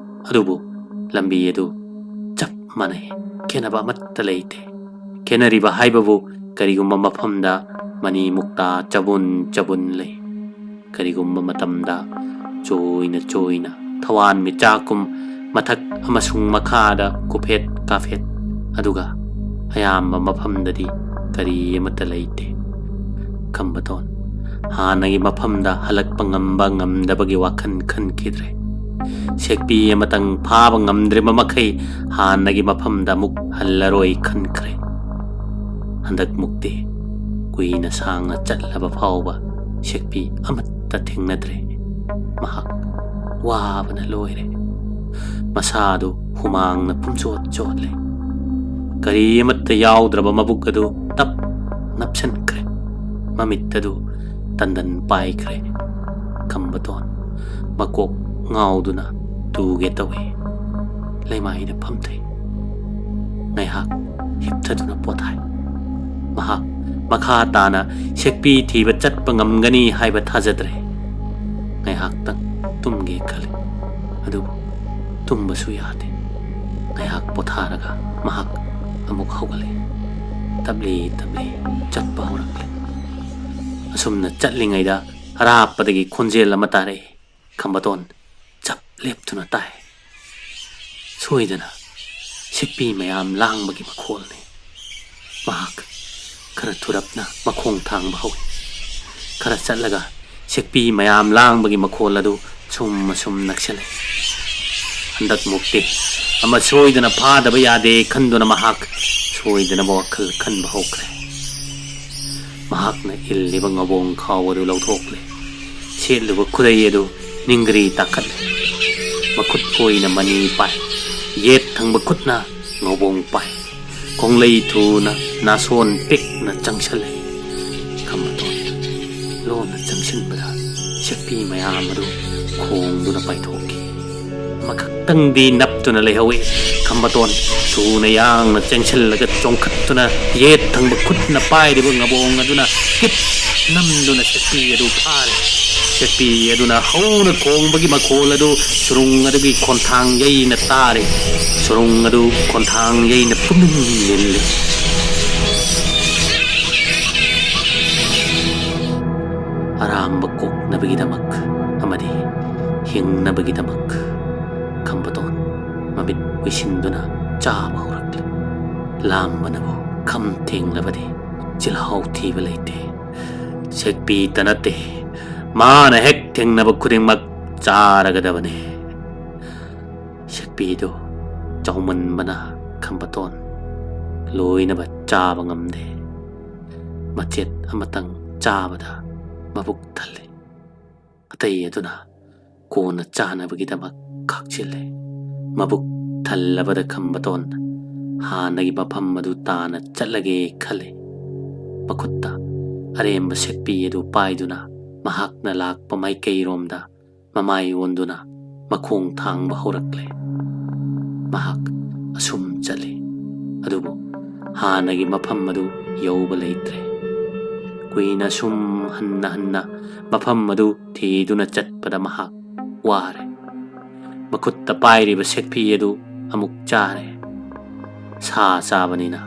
ꯑꯗꯨꯕꯨ ꯂꯝꯕꯤ ꯑꯗꯨ ꯆꯞ ꯃꯥꯟꯅꯩ꯫ ꯈꯦꯠꯅꯕ ꯑꯃꯠꯇ ꯂꯩꯇꯦ꯫ ꯈꯦꯠꯅꯔꯤꯕ ꯍꯥꯏꯕꯕꯨ ꯀꯔꯤꯒꯨꯝꯕ ꯃꯐꯝꯗ ꯃꯅꯤ ꯃꯨꯛꯇꯥ ꯆꯕꯨꯟ ꯆꯕꯨꯟ ꯂꯩ꯫ ꯀꯔꯤꯒꯨꯝꯕ ꯃꯇꯝꯗ ꯆꯣꯏꯅ ꯆꯣꯏꯅ ꯊꯋꯥꯟ ꯃꯤꯆꯥꯛꯀꯨꯝ ꯃꯊꯛ ꯑꯃꯁꯨꯡ ꯃꯈꯥꯗ ꯀꯨꯐꯦꯠ ꯀꯥꯐꯦꯠ, ꯑꯗꯨꯒ ꯑꯌꯥꯝꯕ ꯃꯐꯝꯗꯗꯤ ꯀꯔꯤ ꯑꯃꯠꯇ ꯂꯩꯇꯦ꯫ ꯈꯝꯕꯇꯣꯟ ꯍꯥꯟꯅꯒꯤ ꯃꯐꯝꯗ ꯍꯜꯂꯛꯄ ꯉꯝꯕ ꯉꯝꯗꯕꯒꯤ ꯋꯥꯈꯜ ꯈꯟꯈꯤꯗ꯭ꯔꯦ꯫ ꯁꯦꯛꯄꯤ ꯑꯃꯇꯪ ꯐꯥꯕ ꯉꯝꯗ꯭ꯔꯤꯕ ꯃꯈꯩ ꯍꯥꯟꯅꯒꯤ ꯃꯐꯝꯗ ꯑꯃꯨꯛ ꯍꯜꯂꯔꯣꯏ ꯈꯟꯈ꯭ꯔꯦ꯫ ꯍꯟꯗꯛ ꯃꯨꯛꯇꯤ ꯀꯨꯏꯅ ꯁꯥꯡꯅ ꯆꯠꯂꯕ ꯐꯥꯎꯕ ꯁꯦꯛꯄꯤ ꯑꯃꯠꯇ ꯊꯦꯡꯅꯗ꯭ꯔꯦ꯫ ꯃꯍꯥꯛ ꯋꯥꯕꯅ ꯂꯣꯏꯔꯦ꯫ ꯃꯁꯥꯗꯨ ꯍꯨꯃꯥꯡꯅ ꯄꯨꯝꯆꯣꯠ ꯆꯣꯠꯂꯦ꯫ ꯀꯔꯤ ꯑꯃꯠꯇ ꯌꯥꯎꯗ꯭ꯔꯕ ꯃꯕꯨꯛ ꯑꯗꯨ ꯇꯞ ꯅꯞꯁꯤꯟꯈ꯭ꯔꯦ꯫ ꯃꯃꯤꯠ ꯑꯗꯨ ꯇꯟꯗꯟ ꯄꯥꯏꯈ꯭ꯔꯦ꯫ ꯈꯝꯕꯇꯣꯟ ꯃꯀꯣꯛ ꯉꯥꯎꯗꯨꯅ ꯇꯨꯒꯦ ꯇꯧꯏ꯫ ꯂꯩꯃꯥꯏꯗ ꯐꯝꯊꯩ꯫ ꯉꯥꯏꯍꯥꯛ ꯍꯤꯞꯊꯗꯨꯅ ꯄꯣꯊꯥꯏ꯫ ꯃꯍꯥꯛ ꯃꯈꯥ ꯇꯥꯅ ꯁꯦꯛꯄꯤ ꯊꯤꯕ ꯆꯠꯄ ꯉꯝꯒꯅꯤ ꯍꯥꯏꯕ ꯊꯥꯖꯗ꯭ꯔꯦ꯫ ꯉꯥꯏꯍꯥꯛꯇꯪ ꯇꯨꯝꯒꯦ ꯈꯜꯂꯤ, ꯑꯗꯨꯕꯨ ꯇꯨꯝꯕꯁꯨ ꯌꯥꯗꯦ꯫ ꯉꯥꯏꯍꯥꯛ ꯄꯣꯊꯥꯔꯒ ꯃꯍꯥꯛ ꯑꯃꯨꯛ ꯍꯧꯒꯠꯂꯛꯏ꯫ ꯇꯞꯂꯤ ꯇꯞꯂꯤ ꯆꯠꯄ ꯍꯧꯔꯛꯂꯦ꯫ ꯑꯁꯨꯝꯅ ꯆꯠꯂꯤꯉꯩꯗ ꯑꯔꯥꯞꯄꯗꯒꯤ ꯈꯣꯟꯖꯦꯜ ꯑꯃ ꯇꯥꯔꯛꯏ꯫ ꯈꯝꯕꯇꯣꯟ ꯆꯞ ꯂꯦꯞꯇꯨꯅ ꯇꯥꯏ꯫ ꯁꯣꯏꯗꯅ ꯁꯤꯛꯄꯤ ꯃꯌꯥꯝ ꯂꯥꯡꯕꯒꯤ ꯃꯈꯣꯜꯅꯤ꯫ ꯃꯍꯥꯛ ꯈꯔ ꯊꯨꯔꯞꯅ ꯃꯈꯣꯡ ꯊꯥꯡꯕ ꯍꯧꯏ꯫ ꯈꯔ ꯆꯠꯂꯒ ꯁꯤꯛꯄꯤ ꯃꯌꯥꯝ ꯂꯥꯡꯕꯒꯤ ꯃꯈꯣꯜ ꯑꯗꯨ ꯁꯨꯝ ꯑꯁꯨꯝ ꯅꯛꯁꯤꯜꯂꯛꯏ꯫ ꯍꯟꯗꯛ ꯃꯨꯛꯇꯤ ꯑꯃ ꯁꯣꯏꯗꯅ ꯐꯥꯗꯕ ꯌꯥꯗꯦ ꯈꯟꯗꯨꯅ ꯃꯍꯥꯛ ꯁꯣꯏꯗꯅꯕ ꯋꯥꯈꯜ ꯈꯟꯕ ꯍꯧꯈ꯭ꯔꯦ꯫ ꯃꯍꯥꯛꯅ ꯏꯜꯂꯤꯕ ꯉꯧꯕꯣꯡ ꯈꯥꯎ ꯑꯗꯨ ꯂꯧꯊꯣꯛꯂꯦ꯫ ꯁꯦꯠꯂꯤꯕ ꯈꯨꯗꯩ ꯑꯗꯨ ꯅꯤꯡꯒ꯭ꯔꯤ ꯇꯥꯈꯠꯂꯦ꯫ ꯃꯈꯨꯠ ꯑꯣꯏꯅ ꯃꯅꯤ ꯄꯥꯏ꯫ ꯌꯦꯠ ꯊꯪꯕ ꯈꯨꯠꯅ ꯉꯧꯕꯣꯡ ꯄꯥꯏ꯫ ꯈꯣꯡꯂꯩ ꯊꯨꯅ ꯅꯥꯁꯣꯟ ꯄꯤꯛꯅ ꯆꯪꯁꯤꯜꯂꯦ꯫ ꯈꯝꯕꯇꯣꯟ ꯂꯣꯟꯅ ꯆꯪꯁꯤꯟꯕꯗ ꯁꯦꯛꯄꯤ ꯃꯌꯥꯝ ꯑꯗꯨ ꯈꯣꯡꯗꯨꯅ ꯄꯥꯏꯊꯣꯛꯈꯤ꯫ ꯑꯃꯈꯛꯇꯪꯗꯤ ꯅꯞꯇꯨꯅ ꯂꯩꯍꯧꯏ꯫ ꯈꯝꯕꯇꯣꯟ ꯊꯨꯅ ꯌꯥꯡꯅ ꯆꯦꯟꯁꯤꯜꯂꯒ ꯆꯣꯡꯈꯠꯇꯨꯅ ꯌꯦꯠ ꯊꯪꯕ ꯈꯨꯠꯅ ꯄꯥꯏꯔꯤꯕ ꯉꯧꯕꯣꯡ ꯑꯗꯨꯅ ꯀꯤꯠ ꯅꯝꯗꯨꯅ ꯁꯦꯛꯄꯤ ꯑꯗꯨ ꯐꯥꯔꯦ꯫ ꯁꯦꯛꯄꯤ ꯑꯗꯨꯅ ꯍꯧꯅ ꯈꯣꯡꯕꯒꯤ ꯃꯈꯣꯜ ꯑꯗꯨ ꯁꯨꯔꯨꯡ ꯑꯗꯨꯒꯤ ꯈꯣꯟꯊꯥꯡ ꯌꯩꯅ ꯇꯥꯔꯦ꯫ ꯁꯨꯔꯨꯡ ꯑꯗꯨ ꯈꯣꯟꯊꯥꯡ ꯌꯩꯅ ꯄꯨꯝꯅꯤꯜ ꯅꯤꯜꯂꯤ꯫ ꯇꯝꯕ ꯀꯣꯛꯅꯕꯒꯤꯗꯃꯛ ꯑꯃꯗꯤ ꯍꯤꯡꯅꯕꯒꯤꯗꯃꯛ ꯈꯝꯕꯇꯣꯟ ꯃꯃꯤꯠ ꯎꯏꯁꯤꯟꯗꯨꯅ ꯆꯥꯕ ꯍꯧꯔꯛꯂꯦ꯫ ꯂꯥꯝꯕꯅꯕꯨ ꯈꯝ ꯊꯦꯡꯂꯕꯗꯤ ꯆꯤꯜꯍꯥꯎ ꯊꯤꯕ ꯂꯩꯇꯦ꯫ ꯁꯦꯛꯄꯤꯇ ꯅꯠꯇꯦ, ꯃꯥꯅ ꯍꯦꯛ ꯊꯦꯡꯅꯕ ꯈꯨꯗꯤꯡꯃꯛ ꯆꯥꯔꯒꯗꯕꯅꯤ꯫ ꯁꯦꯛꯄꯤꯗꯨ ꯆꯥꯎꯃꯟꯕꯅ ꯈꯝꯕꯇꯣꯟ ꯂꯣꯏꯅꯕ ꯆꯥꯕ ꯉꯝꯗꯦ꯫ ꯃꯆꯦꯠ ꯑꯃꯇꯪ ꯆꯥꯕꯗ ꯃꯕꯨꯛ ꯊꯜꯂꯤ꯫ ꯑꯇꯩ ꯑꯗꯨꯅ ꯀꯣꯟꯅ ꯆꯥꯅꯕꯒꯤꯗꯃꯛ ꯈꯥꯛꯆꯤꯜꯂꯦ꯫ ꯃꯕꯨꯛ ꯊꯜꯂꯕꯗ ꯈꯝꯕꯇꯣꯟ ꯍꯥꯟꯅꯒꯤ ꯃꯐꯝ ꯑꯗꯨ ꯇꯥꯅ ꯆꯠꯂꯒꯦ ꯈꯜꯂꯤ꯫ ꯃꯈꯨꯠꯇ ꯑꯔꯦꯝꯕ ꯁꯦꯛꯄꯤ ꯑꯗꯨ ꯄꯥꯏꯗꯨꯅ ꯃꯍꯥꯛꯅ ꯂꯥꯛꯄ ꯃꯥꯏꯀꯩꯔꯣꯝꯗ ꯃꯃꯥꯏ ꯑꯣꯟꯗꯨꯅ ꯃꯈꯣꯡ ꯊꯥꯡꯕ ꯍꯧꯔꯛꯂꯦ꯫ ꯃꯍꯥꯛ ꯑꯁꯨꯝ ꯆꯠꯂꯤ, ꯑꯗꯨꯕꯨ ꯍꯥꯟꯅꯒꯤ ꯃꯐꯝ ꯑꯗꯨ ꯌꯧꯕ ꯂꯩꯇ꯭ꯔꯦ꯫ ꯀꯨꯏꯅ ꯁꯨꯝ ꯍꯟꯅ ꯍꯟꯅ ꯃꯐꯝ ꯑꯗꯨ ꯊꯤꯗꯨꯅ ꯆꯠꯄꯗ ꯃꯍꯥꯛ ꯋꯥꯔꯦ꯫ ꯃꯈꯨꯠꯇ ꯄꯥꯏꯔꯤꯕ ꯁꯦꯛꯐꯤ ꯑꯗꯨ ꯑꯃꯨꯛ ꯆꯥꯔꯦ꯫ ꯁꯥ ꯆꯥꯕꯅꯤꯅ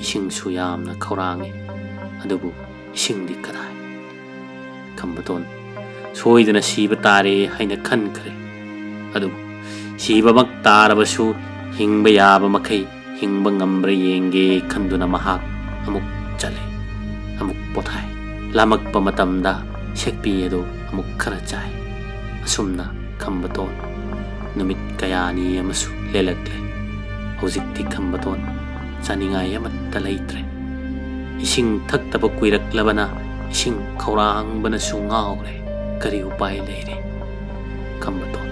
ꯏꯁꯤꯡꯁꯨ ꯌꯥꯝꯅ ꯈꯧꯔꯥꯡꯉꯤ, ꯑꯗꯨꯕꯨ ꯏꯁꯤꯡꯗꯤ ꯀꯗꯥꯏ? ꯈꯝꯕꯇꯣꯟ ꯁꯣꯏꯗꯅ ꯁꯤꯕ ꯇꯥꯔꯦ ꯍꯥꯏꯅ ꯈꯟꯈ꯭ꯔꯦ꯫ ꯑꯗꯨꯕꯨ ꯁꯤꯕꯃꯛ ꯇꯥꯔꯕꯁꯨ ꯍꯤꯡꯕ ꯌꯥꯕ ꯃꯈꯩ ꯍꯤꯡꯕ ꯉꯝꯕ꯭ꯔꯥ ꯌꯦꯡꯒꯦ ꯈꯟꯗꯨꯅ ꯃꯍꯥꯛ ꯑꯃꯨꯛ ꯆꯠꯂꯦ, ꯑꯃꯨꯛ ꯄꯣꯊꯥꯏ꯫ ꯂꯥꯝꯃꯛꯄ ꯃꯇꯝꯗ ꯁꯦꯛꯄꯤ ꯑꯗꯨ ꯑꯃꯨꯛ ꯈꯔ ꯆꯥꯏ꯫ ꯑꯁꯨꯝꯅ ꯈꯝꯕꯇꯣꯟ ꯅꯨꯃꯤꯠ ꯀꯌꯥꯅꯤ ꯑꯃꯁꯨ ꯂꯦꯜꯂꯛꯂꯦ꯫ ꯍꯧꯖꯤꯛꯇꯤ ꯈꯝꯕꯇꯣꯟ ꯆꯥꯅꯤꯡꯉꯥꯏ ꯑꯃꯠꯇ ꯂꯩꯇ꯭ꯔꯦ꯫ ꯏꯁꯤꯡ ꯊꯛꯇꯕ ꯀꯨꯏꯔꯛꯂꯕꯅ ꯏꯁꯤꯡ ꯈꯧꯔꯥꯡꯕꯅꯁꯨ ꯉꯥꯎꯔꯦ꯫ ꯀꯔꯤ ꯎꯄꯥꯏ ꯂꯩꯔꯤ? ꯈꯝꯕꯇꯣꯟ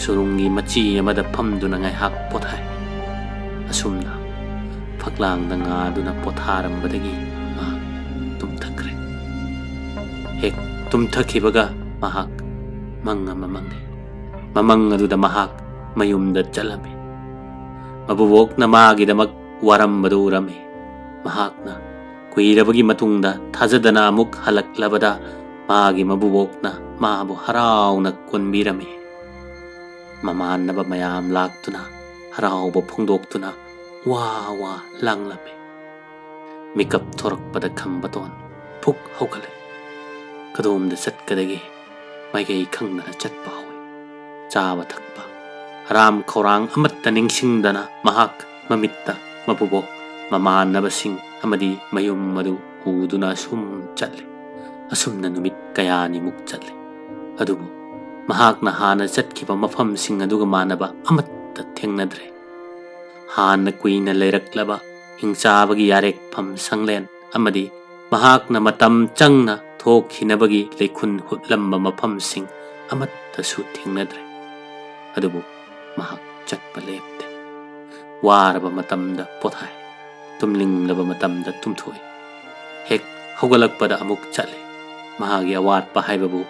ꯁꯨꯔꯨꯡꯒꯤ ꯃꯆꯤ ꯑꯃꯗ ꯐꯝꯗꯨꯅ ꯉꯥꯏꯍꯥꯛ ꯄꯣꯊꯥꯏ꯫ ꯑꯁꯨꯝꯅ ꯐꯛꯂꯥꯡꯗ ꯉꯥꯗꯨꯅ ꯄꯣꯊꯥꯔꯝꯕꯗꯒꯤ ꯃꯍꯥꯛ ꯇꯨꯝꯊꯈ꯭ꯔꯦ꯫ ꯍꯦꯛ ꯇꯨꯝꯊꯈꯤꯕꯒ ꯃꯍꯥꯛ ꯃꯪ ꯑꯃ ꯃꯪꯉꯤ꯫ ꯃꯃꯪ ꯑꯗꯨꯗ ꯃꯍꯥꯛ ꯃꯌꯨꯝꯗ ꯆꯠꯂꯝꯃꯤ꯫ ꯃꯕꯨꯕꯣꯛꯅ ꯃꯥꯒꯤꯗꯃꯛ ꯋꯥꯔꯝꯕꯗꯨ ꯎꯔꯝꯃꯤ꯫ ꯃꯍꯥꯛꯅ ꯀꯨꯏꯔꯕꯒꯤ ꯃꯇꯨꯡꯗ ꯊꯥꯖꯗꯅ ꯑꯃꯨꯛ ꯍꯜꯂꯛꯂꯕꯗ ꯃꯥꯒꯤ ꯃꯕꯨꯕꯣꯛꯅ ꯃꯥꯕꯨ ꯍꯔꯥꯎꯅ ꯀꯣꯟꯕꯤꯔꯝꯃꯤ꯫ ꯃꯃꯥꯟꯅꯕ ꯃꯌꯥꯝ ꯂꯥꯛꯇꯨꯅ ꯍꯔꯥꯎꯕ ꯐꯣꯡꯗꯣꯛꯇꯨꯅ ꯋꯥ ꯋꯥ ꯂꯥꯡꯂꯝꯃꯤ꯫ ꯃꯤꯀꯞ ꯊꯣꯔꯛꯄꯗ ꯈꯝꯕꯇꯣꯟ ꯐꯨꯛ ꯍꯧꯒꯠꯂꯦ꯫ ꯀꯗꯣꯝꯗ ꯆꯠꯀꯗꯒꯦ ꯃꯥꯏꯀꯩ ꯈꯪꯗꯅ ꯆꯠꯄ ꯍꯧꯏ꯫ ꯆꯥꯕ ꯊꯛꯄ, ꯑꯔꯥꯝ ꯈꯧꯔꯥꯡ ꯑꯃꯠꯇ ꯅꯤꯡꯁꯤꯡꯗꯅ ꯃꯍꯥꯛ ꯃꯃꯤꯠꯇ ꯃꯄꯨꯕꯣꯛ ꯃꯃꯥꯟꯅꯕꯁꯤꯡ ꯑꯃꯗꯤ ꯃꯌꯨꯝ ꯑꯗꯨ ꯎꯗꯨꯅ ꯑꯁꯨꯝ ꯆꯠꯂꯤ꯫ ꯑꯁꯨꯝꯅ ꯅꯨꯃꯤꯠ ꯀꯌꯥꯅꯤꯃꯨꯛ ꯆꯠꯂꯤ꯫ ꯑꯗꯨꯕꯨ ꯃꯍꯥꯛꯅ ꯍꯥꯟꯅ ꯆꯠꯈꯤꯕ ꯃꯐꯝꯁꯤꯡ ꯑꯗꯨꯒ ꯃꯥꯟꯅꯕ ꯑꯃꯠꯇ ꯊꯦꯡꯅꯗ꯭ꯔꯦ꯫ ꯍꯥꯟꯅ ꯀꯨꯏꯅ ꯂꯩꯔꯛꯂꯕ ꯍꯤꯡꯆꯥꯕꯒꯤ ꯌꯥꯔꯦꯛꯐꯝ ꯁꯪꯂꯦꯟ ꯑꯃꯗꯤ ꯃꯍꯥꯛꯅ ꯃꯇꯝ ꯆꯪꯅ ꯊꯣꯛꯈꯤꯅꯕꯒꯤ ꯂꯩꯈꯨꯟ ꯍꯨꯠꯂꯝꯕ ꯃꯐꯝꯁꯤꯡ ꯑꯃꯠꯇꯁꯨ ꯊꯦꯡꯅꯗ꯭ꯔꯦ꯫ ꯑꯗꯨꯕꯨ ꯃꯍꯥꯛ ꯆꯠꯄ ꯂꯦꯞꯇꯦ꯫ ꯋꯥꯔꯕ ꯃꯇꯝꯗ ꯄꯣꯊꯥꯏ, ꯇꯨꯝꯅꯤꯡꯂꯕ ꯃꯇꯝꯗ ꯇꯨꯝꯊꯣꯛꯏ꯫ ꯍꯦꯛ ꯍꯧꯒꯠꯂꯛꯄꯗ ꯑꯃꯨꯛ ꯆꯠꯂꯤ꯫ ꯃꯍꯥꯛꯀꯤ ꯑꯋꯥꯠꯄ ꯍꯥꯏꯕꯕꯨ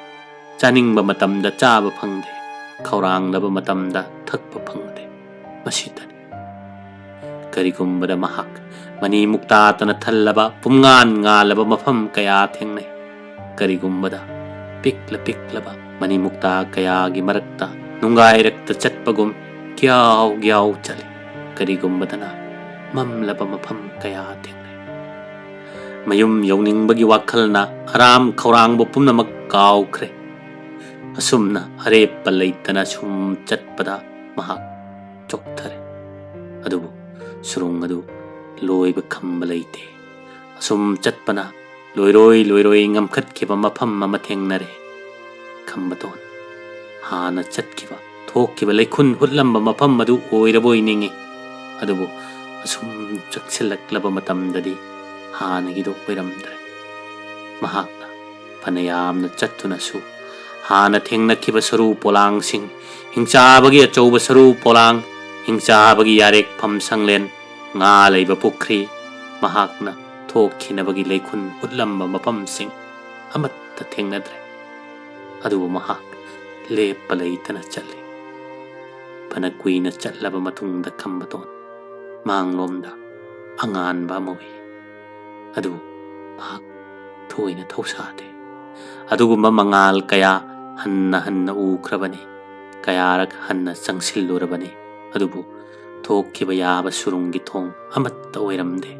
ꯆꯥꯅꯤꯡꯕ ꯃꯇꯝꯗ ꯆꯥꯕ ꯐꯪꯗꯦ, ꯈꯧꯔꯥꯡꯂꯕ ꯃꯇꯝꯗ ꯊꯛꯄ ꯐꯪꯗꯦ꯫ ꯃꯁꯤꯇꯅꯤ꯫ ꯀꯔꯤꯒꯨꯝꯕꯗ ꯃꯍꯥꯛ ꯃꯅꯤ ꯃꯨꯛꯇꯥꯇꯅ ꯊꯜꯂꯕ ꯄꯨꯝꯉꯥꯟ ꯉꯥꯜꯂꯕ ꯃꯐꯝ ꯀꯌꯥ ꯊꯦꯡꯅꯩ꯫ ꯀꯔꯤꯒꯨꯝꯕꯗ ꯄꯤꯛꯂ ꯄꯤꯛꯂꯕ ꯃꯅꯤ ꯃꯨꯛꯇꯥ ꯀꯌꯥꯒꯤ ꯃꯔꯛꯇ ꯅꯨꯡꯒꯥꯏꯔꯛꯇ ꯆꯠꯄꯒꯨꯝ ꯒ꯭ꯌꯥꯎ ꯒ꯭ꯌꯥꯎ ꯆꯠꯂꯤ꯫ ꯀꯔꯤꯒꯨꯝꯕꯗꯅ ꯃꯝꯂꯕ ꯃꯐꯝ ꯀꯌꯥ ꯊꯦꯡꯅꯩ꯫ ꯃꯌꯨꯝ ꯌꯧꯅꯤꯡꯕꯒꯤ ꯋꯥꯈꯜꯅ ꯑꯔꯥꯝ ꯈꯧꯔꯥꯡꯕ ꯄꯨꯝꯅꯃꯛ ꯀꯥꯎꯈ꯭ꯔꯦ꯫ ꯑꯁꯨꯝꯅ ꯑꯔꯦꯞꯄ ꯂꯩꯇꯅ ꯁꯨꯝ ꯆꯠꯄꯗ ꯃꯍꯥꯛ ꯆꯣꯛꯊꯔꯦ꯫ ꯑꯗꯨꯕꯨ ꯁꯨꯔꯨꯡ ꯑꯗꯨ ꯂꯣꯏꯕ ꯈꯝꯕ ꯂꯩꯇꯦ꯫ ꯑꯁꯨꯝ ꯆꯠꯄꯅ ꯂꯣꯏꯔꯣꯏ ꯂꯣꯏꯔꯣꯏ ꯉꯝꯈꯠꯈꯤꯕ ꯃꯐꯝ ꯑꯃ ꯊꯦꯡꯅꯔꯦ꯫ ꯈꯝꯕꯇꯣꯟ ꯍꯥꯟꯅ ꯆꯠꯈꯤꯕ, ꯊꯣꯛꯈꯤꯕ ꯂꯩꯈꯨꯟ ꯍꯨꯠꯂꯝꯕ ꯃꯐꯝ ꯑꯗꯨ ꯑꯣꯏꯔꯕꯣꯏ ꯅꯤꯡꯏ꯫ ꯑꯗꯨꯕꯨ ꯑꯁꯨꯝ ꯆꯪꯁꯤꯜꯂꯛꯂꯕ ꯃꯇꯝꯗꯗꯤ ꯍꯥꯟꯅꯒꯤꯗꯨ ꯑꯣꯏꯔꯝꯗ꯭ꯔꯦ꯫ ꯃꯍꯥꯛꯅ ꯐꯅ ꯌꯥꯝꯅ ꯆꯠꯇꯨꯅꯁꯨ ꯍꯥꯟꯅ ꯊꯦꯡꯅꯈꯤꯕ ꯁꯔꯨ ꯄꯣꯂꯥꯡꯁꯤꯡ, ꯍꯤꯡꯆꯥꯕꯒꯤ ꯑꯆꯧꯕ ꯁꯔꯨ ꯄꯣꯂꯥꯡ, ꯍꯤꯡꯆꯥꯕꯒꯤ ꯌꯥꯔꯦꯛꯐꯝ ꯁꯪꯂꯦꯟ, ꯉꯥ ꯂꯩꯕ ꯄꯨꯈ꯭ꯔꯤ, ꯃꯍꯥꯛꯅ ꯊꯣꯛꯈꯤꯅꯕꯒꯤ ꯂꯩꯈꯨꯟ ꯍꯨꯠꯂꯝꯕ ꯃꯐꯝꯁꯤꯡ ꯑꯃꯠꯇ ꯊꯦꯡꯅꯗ꯭ꯔꯦ꯫ ꯑꯗꯨꯕꯨ ꯃꯍꯥꯛ ꯂꯦꯞꯄ ꯂꯩꯇꯅ ꯆꯠꯂꯤ꯫ ꯐꯅ ꯀꯨꯏꯅ ꯆꯠꯂꯕ ꯃꯇꯨꯡꯗ ꯈꯝꯕꯇꯣꯟ ꯃꯥꯡꯂꯣꯝꯗ ꯑꯉꯥꯟꯕ ꯑꯃ ꯎꯏ꯫ ꯑꯗꯨ ꯃꯍꯥꯛ ꯊꯣꯏꯅ ꯊꯧꯁꯥꯗꯦ꯫ ꯑꯗꯨꯒꯨꯝꯕ ꯃꯉꯥꯜ ꯀꯌꯥ ꯍꯟꯅ ꯍꯟꯅ ꯎꯈ꯭ꯔꯕꯅꯤ, ꯀꯌꯥꯔꯛ ꯍꯟꯅ ꯆꯪꯁꯤꯜꯂꯨꯔꯕꯅꯤ, ꯑꯗꯨꯕꯨ ꯊꯣꯛꯈꯤꯕ ꯌꯥꯕ ꯁꯨꯔꯨꯡꯒꯤ ꯊꯣꯡ ꯑꯃꯠꯇ ꯑꯣꯏꯔꯝꯗꯦ꯫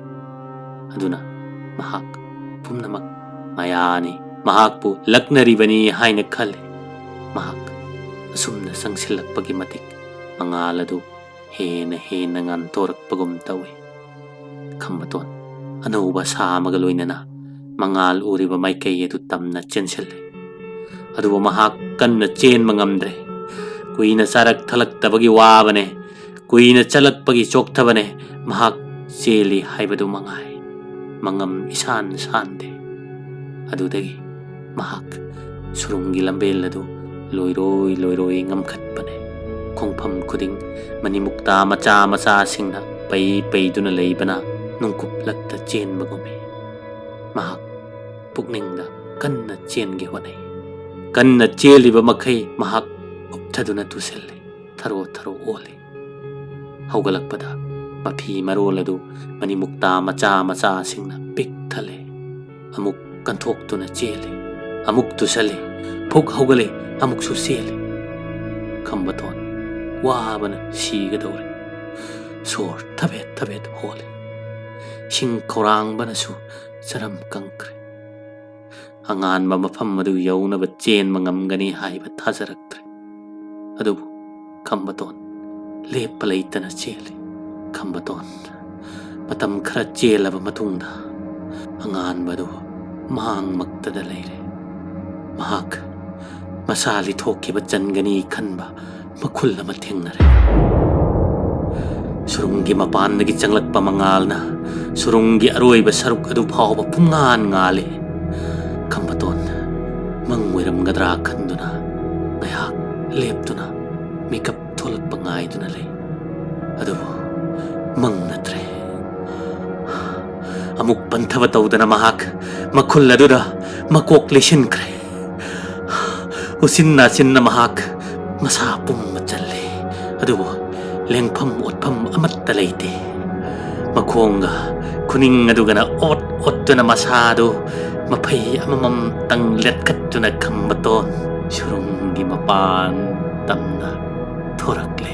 ꯑꯗꯨꯅ ꯃꯍꯥꯛ ꯄꯨꯝꯅꯃꯛ ꯃꯌꯥꯅꯤ ꯃꯍꯥꯛꯄꯨ ꯂꯛꯅꯔꯤꯕꯅꯤ ꯍꯥꯏꯅ ꯈꯜꯂꯤ꯫ ꯃꯍꯥꯛ ꯑꯁꯨꯝꯅ ꯆꯪꯁꯤꯜꯂꯛꯄꯒꯤ ꯃꯇꯤꯛ ꯃꯉꯥꯜ ꯑꯗꯨ ꯍꯦꯟꯅ ꯍꯦꯟꯅ ꯉꯥꯟꯊꯣꯔꯛꯄꯒꯨꯝ ꯇꯧꯏ꯫ ꯈꯝꯕꯇꯣꯟ ꯑꯅꯧꯕ ꯑꯁꯥ ꯑꯃꯒ ꯂꯣꯏꯅꯅ ꯃꯉꯥꯜ ꯎꯔꯤꯕ ꯃꯥꯏꯀꯩ ꯑꯗꯨ ꯇꯝꯅ ꯆꯦꯟꯁꯤꯜꯂꯤ꯫ ꯑꯗꯨꯕꯨ ꯃꯍꯥꯛ ꯀꯟꯅ ꯆꯦꯟꯕ ꯉꯝꯗ꯭ꯔꯦ꯫ ꯀꯨꯏꯅ ꯆꯥꯔꯛ ꯊꯛꯂꯛꯇꯕꯒꯤ ꯋꯥꯕꯅꯦ, ꯀꯨꯏꯅ ꯆꯠꯂꯛꯄꯒꯤ ꯆꯣꯛꯊꯕꯅꯦ, ꯃꯍꯥꯛ ꯆꯦꯜꯂꯤ ꯍꯥꯏꯕꯗꯨ ꯃꯉꯥꯏ꯫ ꯃꯉꯝ ꯏꯁꯥꯟ ꯁꯥꯟꯗꯦ꯫ ꯑꯗꯨꯗꯒꯤ ꯃꯍꯥꯛ ꯁꯨꯔꯨꯡꯒꯤ ꯂꯝꯕꯦꯜ ꯑꯗꯨ ꯂꯣꯏꯔꯣꯏ ꯂꯣꯏꯔꯣꯏ ꯉꯝꯈꯠꯄꯅꯦ꯫ ꯈꯣꯡꯐꯝ ꯈꯨꯗꯤꯡ ꯃꯅꯤꯃꯨꯛꯇꯥ ꯃꯆꯥ ꯃꯆꯥꯁꯤꯡꯅ ꯄꯩ ꯄꯩꯗꯨꯅ ꯂꯩꯕꯅ ꯅꯨꯡꯀꯨꯞꯂꯛꯇ ꯆꯦꯟꯕꯒꯨꯝꯃꯤ꯫ ꯃꯍꯥꯛ ꯄꯨꯛꯅꯤꯡꯗ ꯀꯟꯅ ꯆꯦꯟꯒꯦ ꯍꯣꯠꯅꯩ꯫ ꯀꯟꯅ ꯆꯦꯜꯂꯤꯕ ꯃꯈꯩ ꯃꯍꯥꯛ ꯎꯞꯊꯗꯨꯅ ꯇꯨꯁꯤꯜꯂꯤ꯫ ꯊꯔꯣ ꯊꯔꯣ ꯑꯣꯜꯂꯤ꯫ ꯍꯧꯒꯠꯂꯛꯄꯗ ꯃꯐꯤ ꯃꯔꯣꯜ ꯑꯗꯨ ꯃꯅꯤꯃꯨꯛꯇꯥ ꯃꯆꯥ ꯃꯆꯥꯁꯤꯡꯅ ꯄꯤꯛ ꯊꯜꯂꯦ꯫ ꯑꯃꯨꯛ ꯀꯟꯊꯣꯛꯇꯨꯅ ꯆꯦꯜꯂꯤ꯫ ꯑꯃꯨꯛ ꯇꯨꯁꯜꯂꯤ꯫ ꯐꯨꯛ ꯍꯧꯒꯠꯂꯤ꯫ ꯑꯃꯨꯛꯁꯨ ꯆꯦꯜꯂꯤ꯫ ꯈꯝꯕꯇꯣꯟ ꯋꯥꯕꯅ ꯁꯤꯒꯗꯧꯔꯦ꯫ ꯁꯣꯔ ꯊꯕꯦꯠ ꯊꯕꯦꯠ ꯍꯣꯜꯂꯤ꯫ ꯏꯁꯤꯡ ꯈꯧꯔꯥꯡꯕꯅꯁꯨ ꯆꯔꯝ ꯀꯪꯈ꯭ꯔꯦ꯫ ꯑꯉꯥꯟꯕ ꯃꯐꯝ ꯑꯗꯨ ꯌꯧꯅꯕ ꯆꯦꯟꯕ ꯉꯝꯒꯅꯤ ꯍꯥꯏꯕ ꯊꯥꯖꯔꯛꯇ꯭ꯔꯦ꯫ ꯑꯗꯨꯕꯨ ꯈꯝꯕꯇꯣꯟ ꯂꯦꯞꯄ ꯂꯩꯇꯅ ꯆꯦꯜꯂꯤ꯫ ꯈꯝꯕꯇꯣꯟ ꯃꯇꯝ ꯈꯔ ꯆꯦꯜꯂꯕ ꯃꯇꯨꯡꯗ ꯑꯉꯥꯟꯕꯗꯨ ꯃꯥꯡꯃꯛꯇꯗ ꯂꯩꯔꯦ꯫ ꯃꯍꯥꯛ ꯃꯁꯥ ꯂꯤꯊꯣꯛꯈꯤꯕ ꯆꯟꯒꯅꯤ ꯈꯟꯕ ꯃꯈꯨꯜ ꯑꯃ ꯊꯦꯡꯅꯔꯦ꯫ ꯁꯨꯔꯨꯡꯒꯤ ꯃꯄꯥꯟꯗꯒꯤ ꯆꯪꯂꯛꯄ ꯃꯉꯥꯜꯅ ꯁꯨꯔꯨꯡꯒꯤ ꯑꯔꯣꯏꯕ ꯁꯔꯨꯛ ꯑꯗꯨ ꯐꯥꯎꯕ ꯄꯨꯝꯉꯥꯟ ꯉꯥꯜꯂꯤ꯫ ꯈꯝꯕꯇꯣꯟ ꯃꯪ ꯑꯣꯏꯔꯝꯒꯗ꯭ꯔꯥ ꯈꯟꯗꯨꯅ ꯉꯥꯏꯍꯥꯛ ꯂꯦꯞꯇꯨꯅ ꯃꯤꯀꯞ ꯊꯣꯛꯂꯛꯄ ꯉꯥꯏꯗꯨꯅ ꯂꯩ꯫ ꯑꯗꯨꯕꯨ ꯃꯪ ꯅꯠꯇ꯭ꯔꯦ꯫ ꯑꯃꯨꯛ ꯄꯟꯊꯕ ꯇꯧꯗꯅ ꯃꯍꯥꯛ ꯃꯈꯨꯜ ꯑꯗꯨꯗ ꯃꯀꯣꯛ ꯂꯩꯁꯤꯟꯈ꯭ꯔꯦ꯫ ꯎꯆꯤꯟ ꯅꯥꯆꯤꯟꯅ ꯃꯍꯥꯛ ꯃꯁꯥ ꯄꯨꯝꯕ ꯆꯜꯂꯦ꯫ ꯑꯗꯨꯕꯨ ꯂꯦꯡꯐꯝ ꯑꯣꯠꯐꯝ ꯑꯃꯠꯇ ꯂꯩꯇꯦ꯫ ꯃꯈꯣꯡꯒ ꯈꯨꯅꯤꯡ ꯑꯗꯨꯒꯅ ꯑꯣꯠ ꯑꯣꯠꯇꯨꯅ ꯃꯁꯥꯗꯨ ꯃꯐꯩ ꯑꯃꯃꯝꯇꯪ ꯂꯦꯠꯈꯠꯇꯨꯅ ꯈꯝꯕꯇꯣꯟ ꯁꯨꯔꯨꯡꯒꯤ ꯃꯄꯥꯟ ꯇꯝꯅ ꯊꯣꯔꯛꯂꯦ꯫